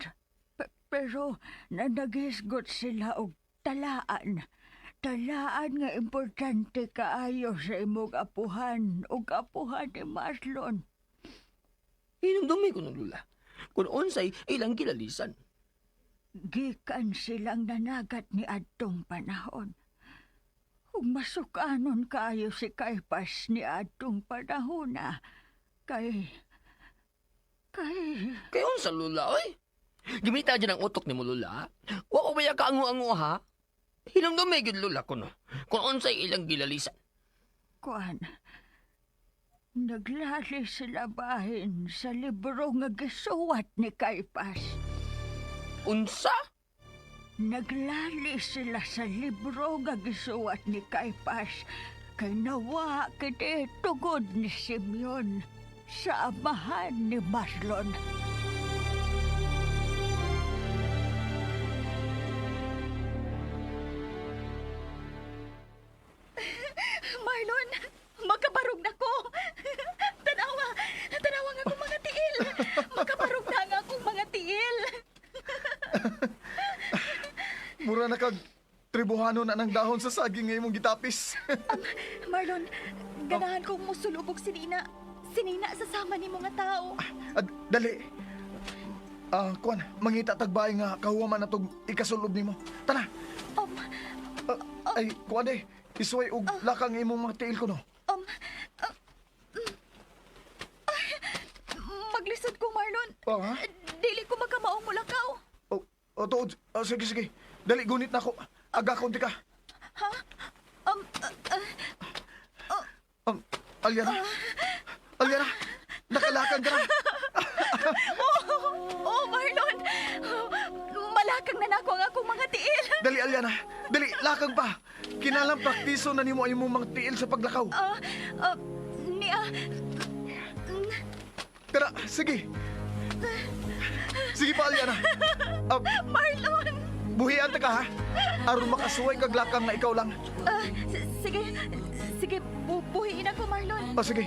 Pero nanaghisgot sila og talaan. Talaan nga importante kaayo sa imong apuhan ug apuhan ni Marlon. Hinumdumi ko nung Lula. Kung unsay ilang gilalisan. Gikan silang nanagat ni adtong panahon. Ug masukanon kaayo si Caipas ni adtong panahon na kay kay Kay unsa, Lula, oy? Gimita dyan ang utok ni mo, Lula. Wa ko baya kaango-ango, ha? Hinumdumi gyud, Lula, kuno. Kung unsay ilang gilalisan. Kuan. Naglali sila bahin sa libro nga gisuwat ni Caipas. Unsa? Naglali sila sa libro nga gisuwat ni Caipas kay nawa kiti tugod ni Simeon sa amahan ni Marlon. Mura na kag tribuhano na ng dahon sa saging nga imong gitapis. Marlon, ganahan kong musulubog si Nina. Si Nina sa sama ni mga tao. Ad, dali. Ah, kuan, mangita tagbay nga kahuwaman na tog ikasulob nimo. Tana. Ay, kuan eh. Isuway og lakang imong mga tiil ko no. Maglisod ko, Marlon. Oh, ha? Dili ko magkamaong mulakaw. Oh, oh tuod. Oh, sige, sige. Dali, gunit na ako. Aga, konti ka. Ha? Alyana. Alyana. Nakalakang ka na. Oh, oh, Marlon! Malakang na nako ang akong mga tiil. Dali, Alyana. Dali, lakang pa. Kinalang praktiso na nimo ang imong mga tiil sa paglakaw. Niya, Tara, sige. Sige pa, Alyana. Marlon! Buhian ta ka, ha? Aron makasuway kag lakang na ikaw lang. Sige, sige, buhiin ako, Marlon. Oh, sige.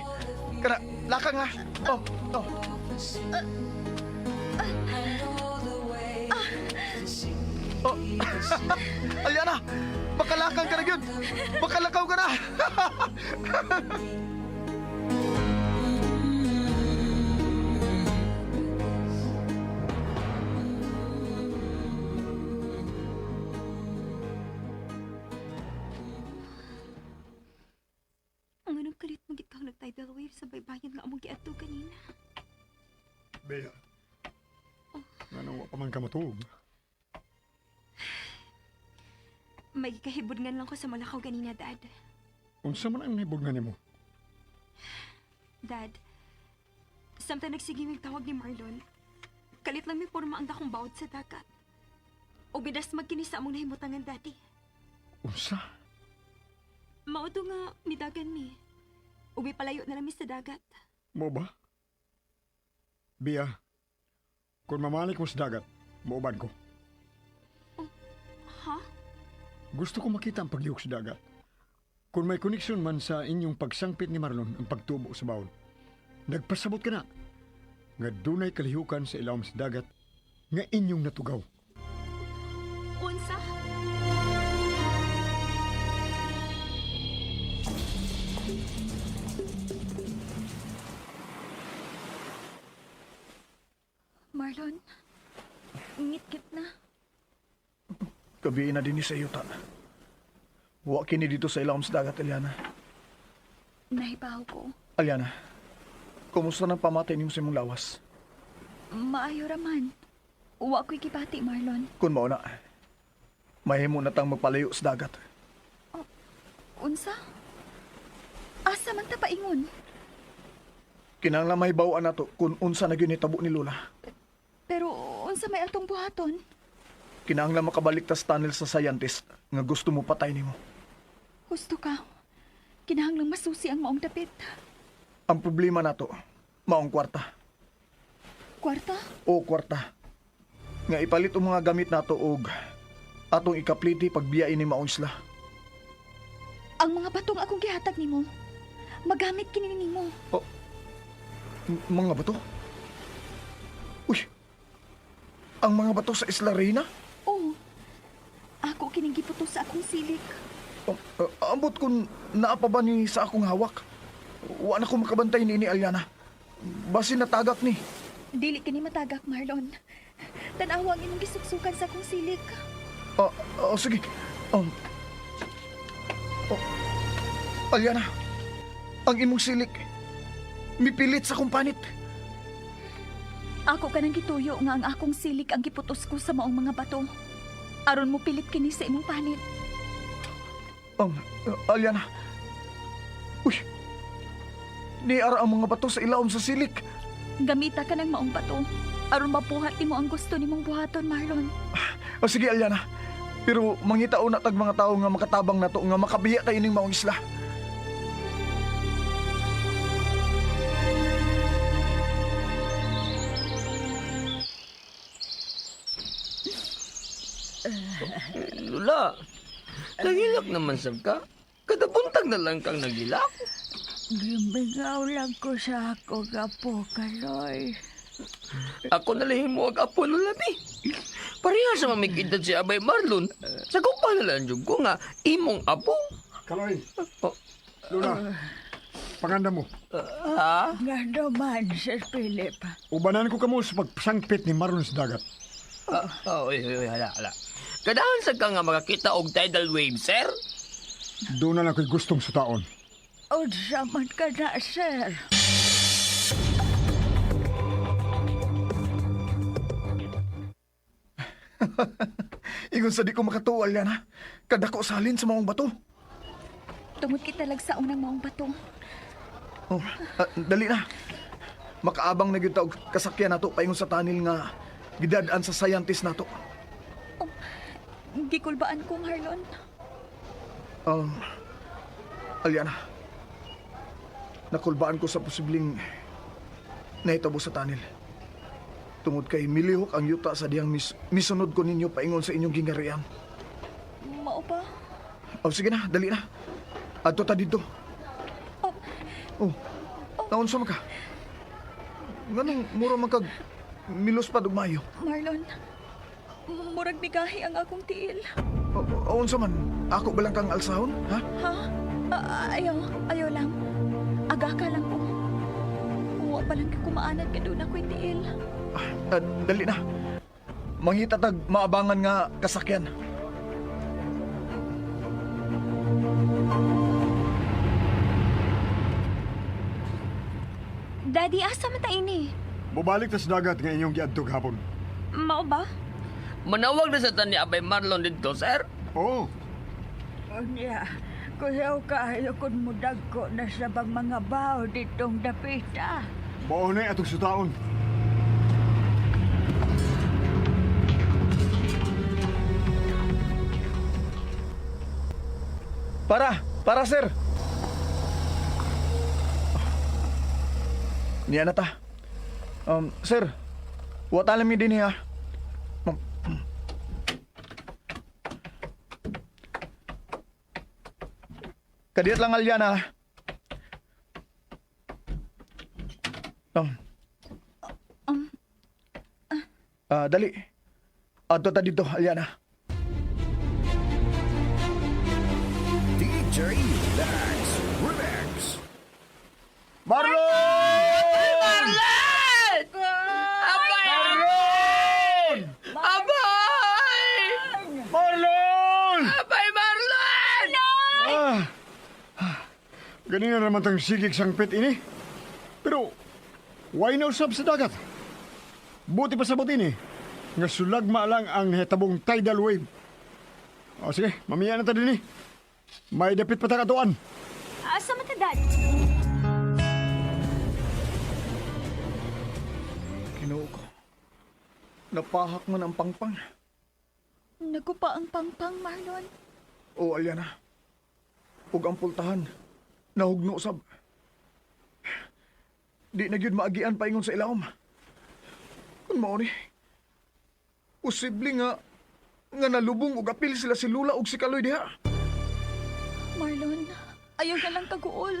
Kana, lakang ha. Oh, oh. Oh. Alyana, makalakang ka na yun. Makalakaw ka na. Ang anong kalit mo gid kang nag-tidal wave sa baybayin nga among giadto kanina. Bea. Nganong wa pa man ka matuog? May gikahibudngan lang ko sa malakaw ganina, Dad. Unsa man ang nahibugnan nimo? Dad, samtang nagsige mig tawag ni Marlon, kalit lang may porma ang dakong bawod sa dagat. O bidas magkini sa among nahimutangan, Daddy. Unsa? Mao to nga midagan mi. Ubi palayo na lang mi sa dagat. Mo ba? Bea, kung mamalik mo sa dagat, mauban ko. Ha? Gusto ko makita ang paglihok sa dagat. Kung may koneksyon man sa inyong pagsangpit ni Marlon ang pagtubo sa bawon, nagpasabot ka na nga dunay kalihukan sa ilawom sa dagat nga inyong natugaw. Unsa? Marlon, ngit-ngit na. Gabi na din ni sa iyo, ta. Wa kini dito sa ilawom sa dagat, Eliana. Nahibaw ko. Aliana, kumusta nang pamatay nimo sa imong lawas? Maayo raman. Wa ko'y gibati, Marlon. Kung mao na, mahimo na tang magpalayo sa dagat. Unsa? Asa man ta paingon? Kinahanglan mahibaw-an nato kung unsa na gyud nitabo ni Lola. Pero unsa may atong buhaton? Kinahanglan makabalik ta sa tunnel sa scientist nga gusto mo patay nimo. Gusto ka. Kinahanglang masusi ang maong dapit. Ang problema nato, maong kwarta. Kwarta? O kwarta. Nga ipalit ang mga gamit nato og atong ikapliti pagbiya ini maong isla. Ang mga batong akong gihatag nimo, magamit kini nimo. Oh, mga bato? Uy, ang mga bato sa Isla Reina? Oo. Ako kining giputos sa akong silik. Oh, ambot kung naa pa ba ni sa akong hawak. Wa na ko makabantay ni Aliana. Basin natagak ni. Dili kini matagak, Marlon. Tan-awa ang imong gisuksukan sa akong silik. Sige. Oh, Aliana, ang imong silik mipilit sa akong panit. Ako kanang gituyo nga ang akong silik ang giputos ko sa maong mga bato. Aron mo pilit kini sa imong panit. Aliana. Uy. Niara ang mga bato sa ilawom sa silik. Gamita ka ng maong bato. Aron mabuhat nimo ang gusto nimong buhaton, Marlon. O sige, Aliana. Pero mangitao na tag mga tao nga makatabang nato nga makabiya tayo ning maong isla. Lula, nagilak naman sab ka. Kada buntag na lang kang nagilak. Gimingaw lang ko sa ako gapo, Kaloy. Ako nalahim mo ang apo no labi. Pareha sa mamikidad si Abay Marlon. Sa kupa na lang jud ko nga imong apo. Kaloy. Oh. Luna, panganda mo. Ha? Nga naman, Sir Philip. Ubanan ko kamo sa pagsangpit ni Marlon sa dagat. Oh, oy, oy, oy, hala, hala. Kadahan sa ka nga makakita og tidal wave, sir. Doon na lang ko'y gustong sa taon. Unsa man ka na, sir. Ingon sa di ko makatuo, Aliana. Kadako salin sa maong bato. Tungod kita lagsaong ng maong bato. Oh, dali na. Makaabang na gyud ta og kasakyan nato paingon sa tunnel nga gidad-an sa scientist nato. Gikulbaan ko, Marlon. Aliana. Nakulbaan ko sa posibleng nahitabo sa tunnel. Tungod kay milihok ang yuta sa diyang misunod ko ninyo paingon sa inyong gingarian. Mao ba? Oh, sige na, dali na. Adto ta didto. Oh. Oh, naunsa man ka? Nganong mura man kag milos pa dugmayo? Marlon, murag bigahi ang akong tiil. O, unsa man? Ako ba lang kang alsahon, ha? Ha? Ayaw, ayaw lang. Aga ka lang ko. Uwa pa lang kumaanad ka doon ako'y tiil. Dali na. Mangita tag maabangan nga kasakyan. Daddy, asa man ta ini? Mubalik ta sa dagat nga inyong giadto gahapon. Mao ba? Manawag na sa tan ni Abay Marlon didto, sir. Oo. Unya, kuyaw kaayo kun mudagko na sa bang mga bao ditong dapita. Mao na atong sutaon. Para, para sir. Niya na ta. Sir, wa ta mi din ha. Kadiyot lang Aliana. Dali. Adto ta dito, Aliana. DJ Lex Remix. Marlon! Marlon! Abay! Marlon! Abay! Marlon! Abay, Marlon! Ganina naman tang sigig sangpit ini. Pero, why na usab sa dagat? Buti pa sabot ini. Nga sulagma lang ang hitabong tidal wave. O sige, mamiya na ta din eh. May dapit pa ta katuan. Asa man ta, Dad? Ginoo ko. Napahak man ang pangpang. Nagupa ang pangpang, Marlon. O, Aliana. Ug ang pultahan. Nahugno sab. Di na gyud maagian paingon sa ilawom. Kun mao ni, posible nga nalubong og apil sila si Lula og si Kaloy diha. Marlon, ayaw na lang kaguol.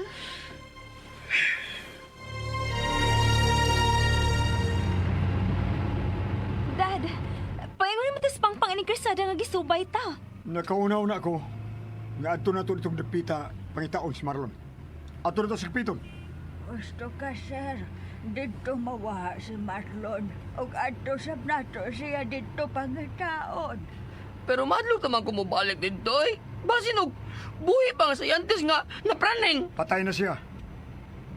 Dad, paingon naman tas pangpang ining krasada nga gisubay ta. Nakauna-una ko nga adto na to itong dapita pangitaon si Marlon. Adto na to sa kapiton. Gusto ka, sir. Dito mawaha si Marlon. Ug adto sab nato siya dito pangitaon. Pero madlok naman ko mobalik dito eh. Basin og buhi pa nga scientist nga napraning. Patay na siya.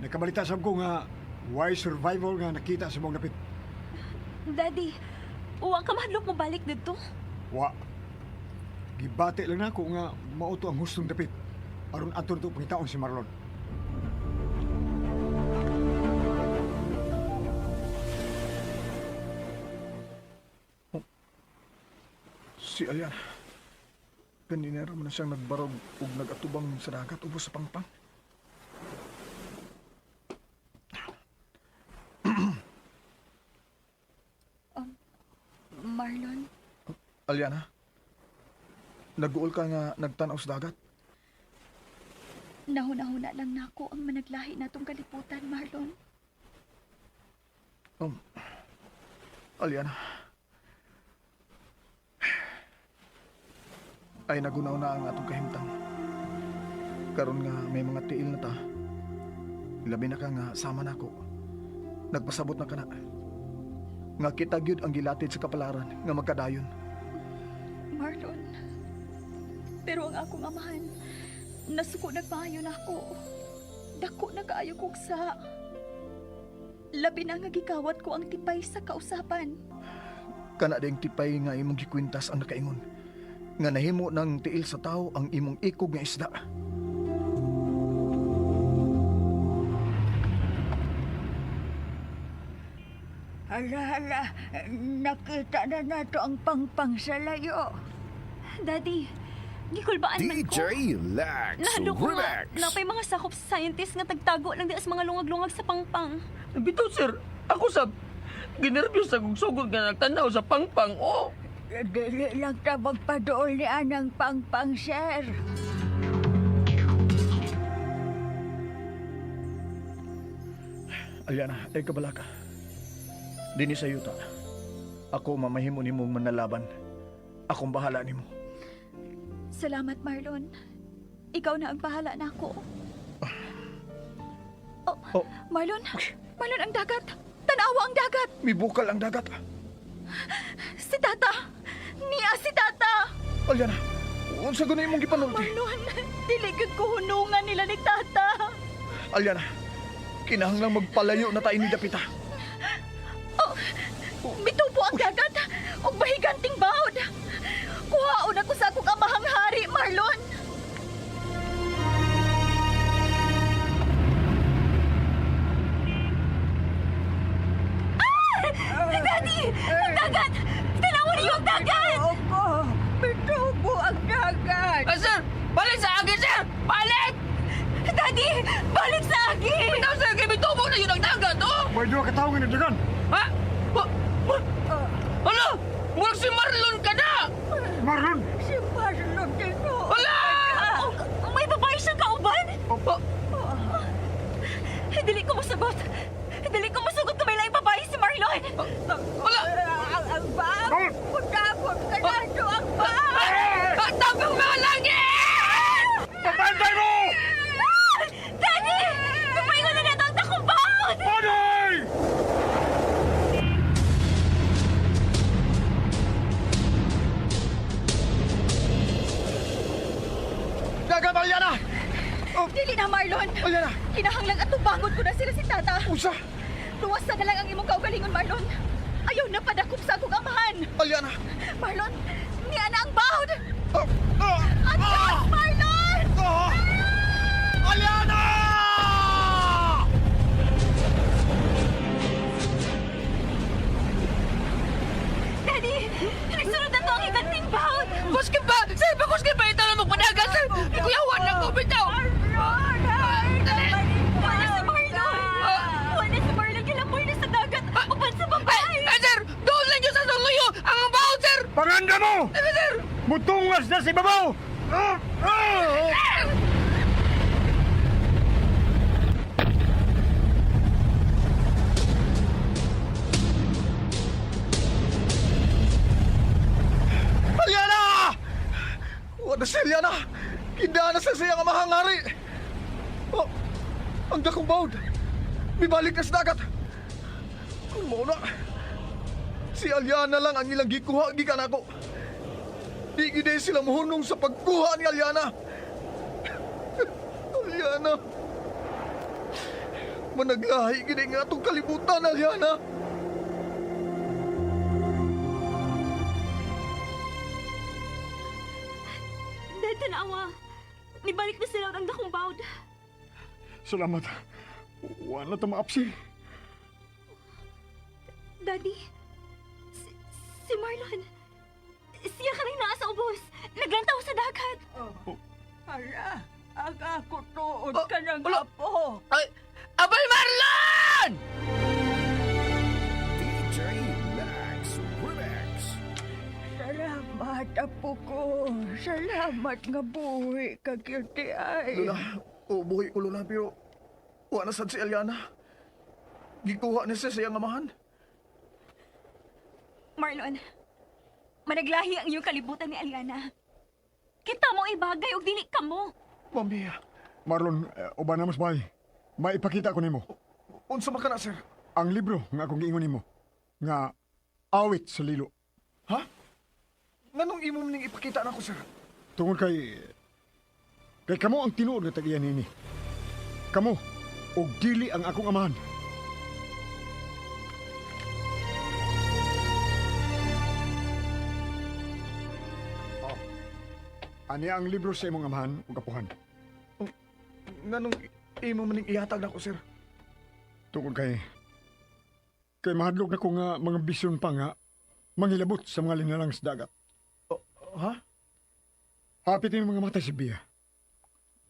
Nakabalita sab ko nga why survival nga nakita sa mong dapit. Daddy, uwa ka mahadlok mo balik dito. Wa. Gibati lang nako nga mao to ang hustong dapit. Aron adto na to pangitaon si Marlon. Si Aliana. Ganina ra man na siyang nagbarog ug nagatubang sa dagat ubos sa pangpang. Marlon, Aliana, nag-uol ka nga nagtan-aw sa dagat. nahuna-huna lang nako ang managlahi natong kaliputan, Marlon. Aliana. Ay nagunaw na ang atong kahimtang. Karon nga may mga tiil na ta. Labi na ka nga sama nako. Nagpasabot na kana. Nga kita gyud ang gilatid sa kapalaran nga magkadayon. Marlon, pero ang akong amahan, nasuko nagpahayo na ako. Dako na kaayo kog sa. Labi na nga gikawat ko ang tipay sa kausapan. Kana ding tipay nga imong gikwintas ang nakaingon. Nga nahimo ng tiil sa tao ang imong ikog nga isda. Hala, hala, nakita na nato ang pangpang sa layo. Daddy, gikulbaan man ko. DJ Lax Nahadlok ko nga, Remix. napay mga sakop sa scientist nga tagtago lang di as mga lungag-lungag sa pangpang. Bitaw, sir. Ako sab, ginervyos sa kong sugod nga nagtanaw sa pangpang, oh. Dili lang ta magpadool ni anang pangpang, sir. Aliana, ay kabalaka. Dini sa yuta. Ako mamahimo nimo manalaban. Akong bahala nimo. Salamat, Marlon. Ikaw na ang bahala na ako. Oh, Oh. Marlon, Marlon, ang dagat! Tanawa ang dagat! Mibukal ang dagat. Si Tata! Niya si Tata! Aliana, unsa gani imong gipanulti? Marlon, dili gyud ko hunungan nila ni Tata. Aliana, kinahanglang magpalayo na tayo ni Dapita. Oh, mitubo ang dagat ug bahiganting bawd. Kuhaon ako sa akong amahang hari, Marlon. Ah! Daddy! Ang dagat! Tanawan niyo ang dagat! Opo, mitubo ang dagat. Ah, sir! Balik sa agi, sir! Balik! Daddy! Balik sa agi! Bitaw, sir! Kay bitubo na yun ang dagat, oh! May duha ka tawo nga nagdagan. Ha? Hala! Murag si Marlon ka na! Marlon! Si Marlon tinuod. Hala! Oh, may babae siyang kauban! Oh, Dili ko masagot! Dili ko masugot kung may laing babae si Marlon! Hala! Ang bag! Pudapot ka na ito ang bag! Ah, Tapang mga langit! Pabantay mo! Ah! Daddy! Tupayin na nato ang dakong baon! Paday! Dagat, Aliana! Oh, Dili na, Marlon! Aliana! Kinahanglang atubangon ko na sila si Tata! Unsa? Luwasa na lang ang imong kaugalingon, Marlon! Ayaw na padakop sa akong amahan! Aliana! Marlon, niya na ang baon! Oh, ah, Atras, Marlon! ah! Aliana! Daddy! Nagsunod na to ang ikanting baon! Kuski pa! Sir, kuski pa ito na magpadagan, sir! Ikuyawan na ko, bitaw! Marlon! Ay, Dali! Wala si Marlon! Wala si Marlon! Kilapoy na sa dagat! Upan sa babae! Ay, sir! Doon lang yun sa suluyo! Ang baon, sir! Panganda mo! Ay, sir! Mutungas na si babaw! Ah! Ah! Aliana! Wala si Aliana! Kinda na sa siyang amahang hari! Oh, ang dakong bawd! Mibalik na sa dagat! Kung mao na, si Aliana lang ang ilang gikuha gikan ako. Di gid sila mohunong sa pagkuha ni Aliana. Aliana. Managlahi gid nga atong kalibutan, Aliana. Dad, tanawa! Nibalik na sila ang dakong bawd. Salamat. Wala ta maapsi. Daddy, si Marlon, siya ka rin naa sa ubos. Naglantaw sa dagat. Oh. Hala, ang ako tuod ka ng Hala. apo. Ay, Abay Marlon! DJ Lax Remix. Salamat, apo ko. Salamat nga buhi ka, cutie ay. Lola, oh, buhi ko Lola, pero wala sad si Aliana. Gikuha ni siya sa iyang amahan. Marlon, managlahi ang iyong kalibutan ni Aliana. Kita mo ibagay og dili ka mo. Ma'am Bea. Marlon, uban na mas bay. Maipakita ko nimo. Unsa man ka na, sir? Ang libro nga akong giingon nimo nga awit sa lilo. Ha? Nganong imo ning ipakita nako, sir? Tungod kay kamo ang tinuod nga tag-iya niini. Kamo og dili ang akong amahan. Oh. Ani ang libro sa imong amahan ug apuhan. Nganong imo man ning ihatag nako, sir? Tungod kay mahadlok na ko nga mga bisyon pa nga manghilabot sa mga linalang sa dagat. Oh, ha? Hapit yung mga mata si Bia.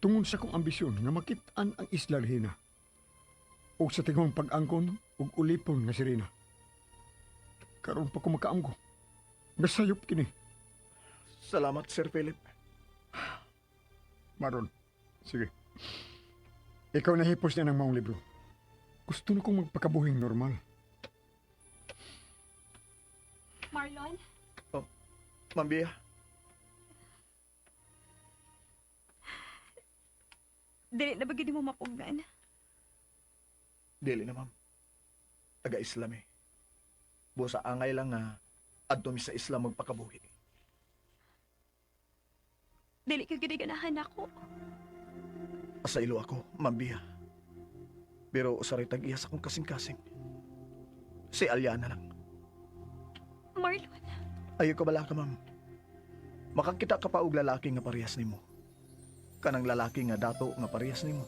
Tungod sa kong ambisyon nga makit-an ang Isla Regina. Ug sa tingong pag-angkon ug ulipon nga sirena. Karon pa ko makaamgo. Nasayop kini. Salamat, Sir Philip. Maron, sige. Ikaw na hipos niya ng maong libro. Gusto na kong magpakabuhing normal. Marlon, Oh, Ma'am Bea. dili na ba gid mo mapugnan? Dili na, ma'am. Taga-Islam eh. Busa angay lang nga adto mi sa Islam magpakabuhi. Dili ka gid ganahan ako. Sa ilo ako, Ma'am Bea. Pero usaray tag-iya sa akong kasing-kasing. Si Aliana lang. Marlon, Ayaw ka bala ka, ma'am. Makakita ka pa og lalaki nga parehas nimo. Kanang lalaki nga dato nga parehas nimo.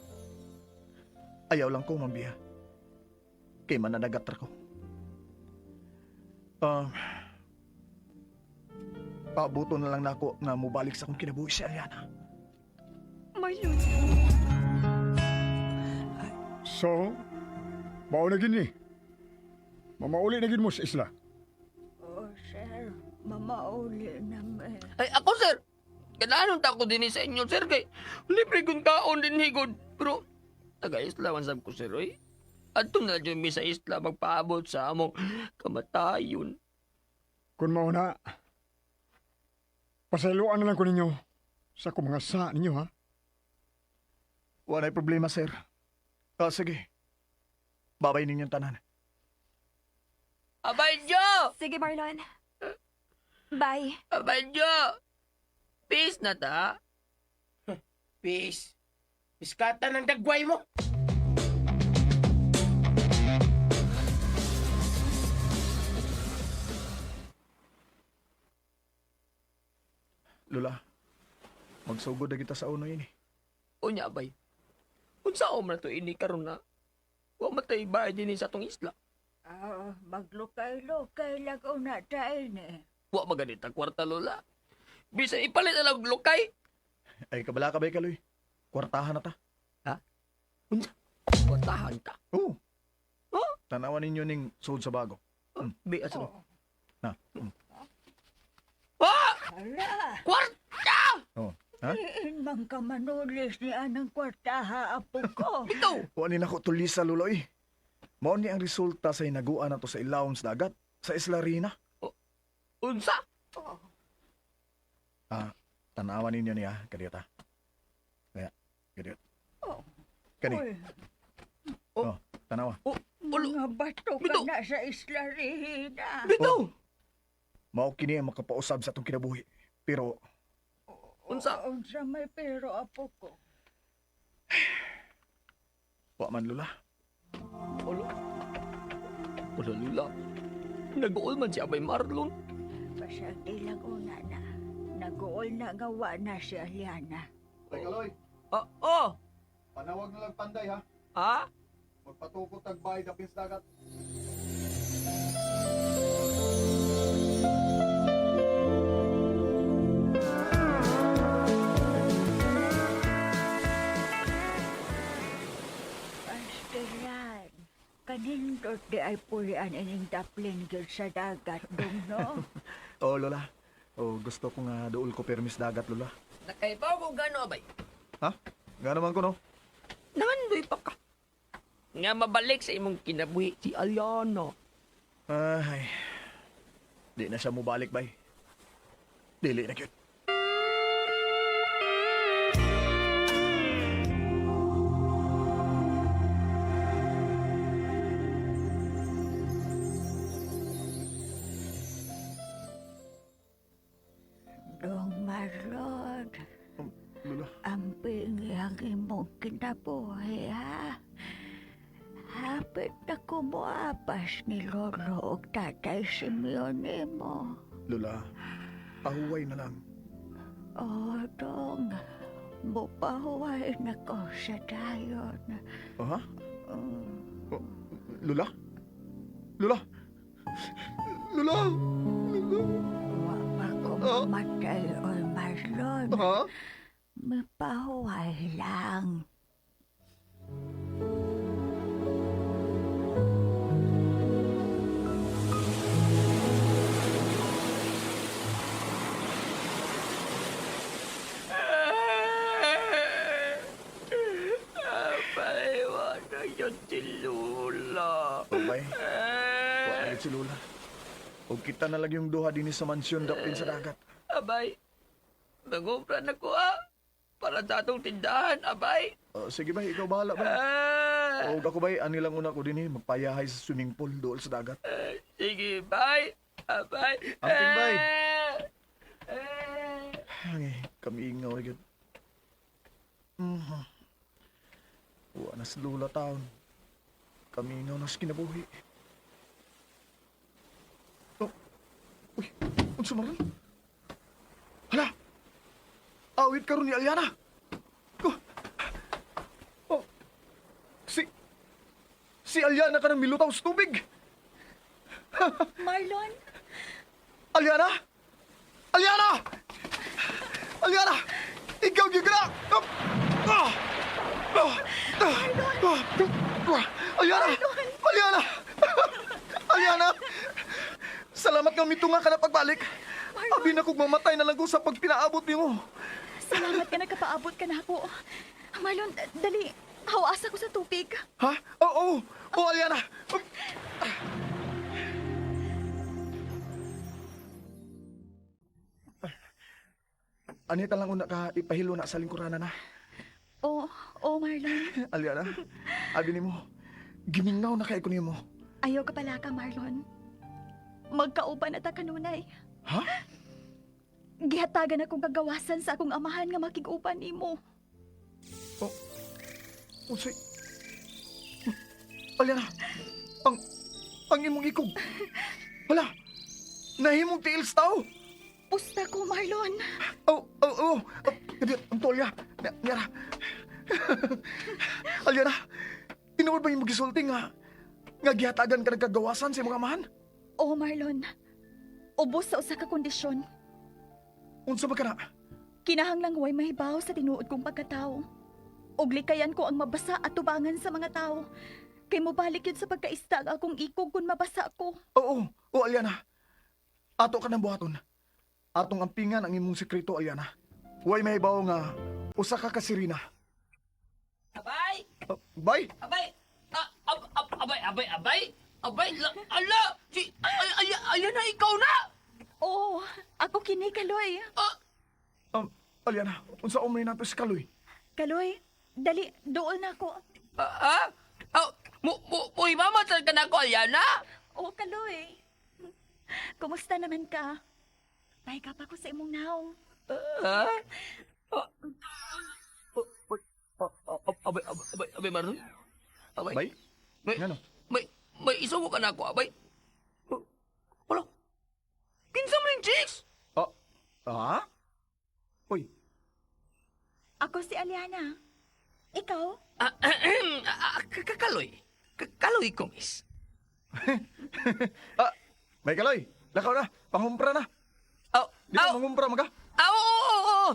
Ayaw lang ko, Ma'am Bea. Kay mananagat ra ko. Um, Paabuto na lang nako nga mobalik sa akong kinabuhi si Aliana. Marlon. So, mao na gini. Mamauli na gid mo sa isla. Oh, sir, mamauli naman. Ay, ako, sir. Kailangan ta ko din sa inyo, sir. Kay libre kong kaon din higod. Pero, taga-isla man sab ko, sir, oy. Adto na dyan mi sa isla magpaabot sa among kamatayon. Kung mao na, pasayloan na lang ko ninyo sa akong mga sa ninyo, ha? Walay problema, sir. Ah, sige. Babay ninyong tanan. Abay, Jo! Sige, Marlon. Bye. Abay, Jo! Peace na ta. Peace. Biskata ng dagway mo. Lula, magsugod na kita sa uno yun eh. Unya, abay. Unsa o man to ini karon na? Wa man tay bayad dinhi sa atong isla. Ah, maglukay-lukay lang una tayo ni. Wa maganit ang kwarta, Lola. Bisan ipalit na lang og lukay. Ay, kabala ka ba, Kaloy? Kwartahan na ta. Ha? Unsa? Kwartahan ta. Oo. Oh? Tanawan ninyo ning sud sa bago. Bi, asa mo? Na. Mm. Ah! Hala, Kwarta! Oh. Ha? diin man ka manulis ni anang kwartaha, apo ko. Bitaw! Wa ni nako tulisa, Luloy. Mao ni ang resulta sa hinaguan nato sa ilawom sa dagat, sa Isla Rina. Unsa? Ah, tanawan ninyo niya, kadiyot ha. Kaya, kadiyot. Oh. Kani, Uy, oh, tanawa. Oh, ulo. mga bato ka Bitaw. na sa Isla Regina. Bitaw! Mao kini ang makapausab sa atong kinabuhi. Pero Unsa? Unsa may pero, apo ko. wa man Lula. Ulo. Ulo, Lola. Nag-uol man si Abay Marlon. Pasalti lang una na. Nag-uol na gawa na si Aliana. Ay, Kaloy, Ah, oh! panawag na lang panday ha. Ha? Magpatukot tagbayad dapin sa dagat. Pastilan. Kanindot di ay pulian ining daplin gyud sa dagat dong no. Oh, Lola. Oh, gusto ko nga duol ko permis dagat, Lola. Nakaibaw ko gano, Abay. Ha? Nga naman ko, no? Nangandoy pa ka. Nga mabalik sa imong kinabuhi si Aliana. Ay. Di na siya mubalik, bay. Dili na gyud. Dong Marlon, Lola. amping ang imong kinabuhi, ha? Hapit na kumuapas ni Lolo og Tatay Simeon nimo. Lola, pahuway na lang. Oh, Dong, mupahuway na ko sa dayon. Aha? Oh, Lola? Lola? Lola? Lola? Wa pa ko mamatay, oy Marlon. Ha? Mapahuway lang. Abay, wala yun si Lola. Bay. Wa na si Lola. Og kita na lang yung duha dinhi sa mansyon dapin sa dagat. Abay, nangupra na ko ah. Para sa atong tindahan, abay. Sige bay, ikaw bahala bay. Ah, Og ako bay, ani lang una ko dinhi magpayahay sa swimming pool dool sa dagat. Sige, bye. Abay. Amping, bay. Ah, Ay, kami ingaw gyud. Wa na si Lola taon. Kami ingaw na sa kinabuhi. Oh. Uy, unsa man ron? Hala! Awit karon ni Aliana. Oh. Oh. Si Aliana ka nang milutaw sa tubig. Marlon? Aliana! Aliana! Aliana! Ikaw gyud ka na! Ah! Ah! Ah! Ah! Ah! Ah! Aliana! Aliana! Aliana! Salamat nga mitunga ka na pagbalik. Abi na kog mamatay na lang ko sa pagpinaabot nimo. Salamat ka nagkapaabot ka na ako. Marlon, dali. Hawaasa ko sa tubig. Ha? Oo, oo. Oo, Aliana. Anita lang una ka ipahilo na sa lingkuranan na. Oo, oh, Marlon. Aliana, abi nimo, gimingaw na kay ko nimo. Ayaw ka pala ka, Marlon. Magkauban na ta kanunay. Ha? Gihatagan akong kagawasan sa akong amahan nga makig-uban nimo. Oh, unsay? Aliana, ang imong ikog. Hala, nahimong tiil sa tao. Pusta ko, Marlon. Oh, oh, oh. Oh, ang tolya. Nira. Aliana, tinuod ba yung magisulti nga nga gihatagan ka nagkagawasan sa imong amahan? Oo, Marlon. Ubos sa usa ka kondisyon. Unsa ba kana? Kinahanglang way mahibaw sa tinuod kong pagkatao. Ug likayan ko ang mabasa at tubangan sa mga tao. Kay mobalik yun sa pagkaista ang akong ikog kung mabasa ko. Oo, oo, Aliana. Ato ka ng buhaton. Atong ampingan ang imong sekreto, Aliana. Way mahibaw nga usa ka kasirina. Abay! Bay! Abay! Ah, abay, abay, abay! Abay, ala! Si, ay, ay, ay, ayan na, ikaw na! Oo, ako kini, Kaloy. Aliana, unsa umay nato si Kaloy? Kaloy, dali, dool na ako. Ah? Oh, mo, imamatay ka na ako, Aliana? Oo, Kaloy. Kumusta naman ka? Pahiga pa ko sa imong naong. Ah? Ah. Oh, oh, oh, abay, abay, abay, abay, Marlon. Abay. Bay? May, Ngano? may isugo ka na ako, abay. Oh, wala. Kinsa man yung chicks? Oh, ah? Uy. Ako si Aliana. Ikaw? Kaloy. Kaloy ko, miss. May Kaloy. Lakaw na. Panghumpra na. Oh, Di ka manghumpra maga? Ah, oo, oo, oo.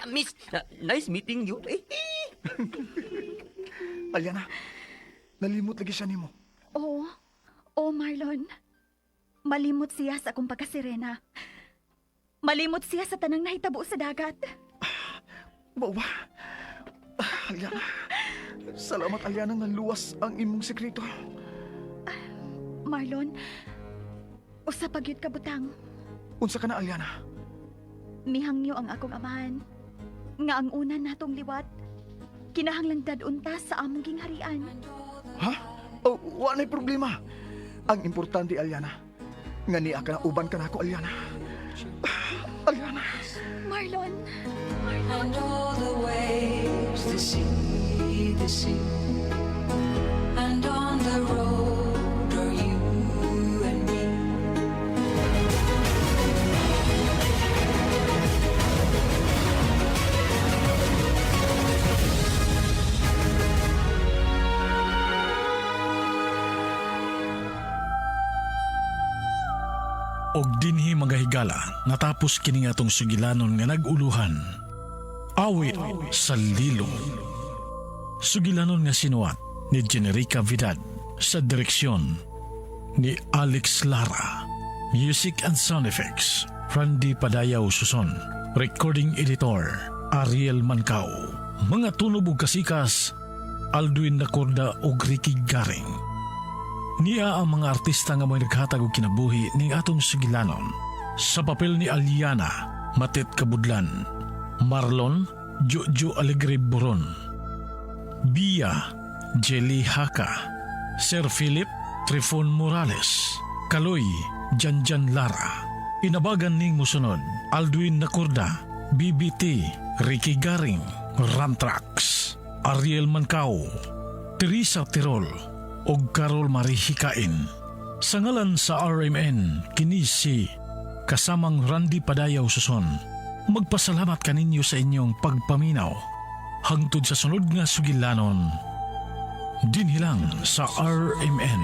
Miss, nice meeting you. Eh. Aliana, nalimot lagi siya nimo. Oo. Oo, Marlon. Malimot siya sa akong pagkasirena. Malimot siya sa tanang nahitabo sa dagat. Ba ba? Aliana, salamat Aliana nga luwas ang imong sekreto. Marlon, Usa pa gyud ka butang. Unsa ka na, Aliana? Mihangyo ang akong amahan. Nga ang una natong liwat, kinahanglang dad-on ta sa among gingharian. Ha? Oh, wa na'y problema. Ang importante, Aliana, nga niya ka na uban ka na ako, Aliana. Aliana. Marlon. And all the waves, the sea, the sea. And on the road are you and me. Og dinhi, mga higala, natapos kini nga atong sugilanon nga nag-uluhan, Awit sa Lilo. Sugilanon nga sinuwat ni Generica Vidad sa direksyon ni Alex Lara. Music and sound effects, Randy Padayaw Suson. Recording editor, Ariel Mancao. Mga tunob ug kasikas, Alduin Nacorda ug Ricky Garing. Niya ang mga artista nga may naghatag og kinabuhi ning atong sugilanon. Sa papel ni Aliana, Matet Kabudlan. Marlon, Jojo Alegre Boron. Bia, Jelly Haka. Sir Philip, Trifon Morales. Kaloy, Janjan Lara. Inabagan ning musunod, Alduin Nacorda, BBT, Ricky Garing, Ramtrax, Ariel Mancao, Teresa Tirol, ug Carol Marie Hikain. Sa ngalan sa RMN, kini si kasamang Randy Padayaw Suson. Magpasalamat kaninyo sa inyong pagpaminaw. Hangtod sa sunod nga sugilanon. Dinhi lang sa RMN.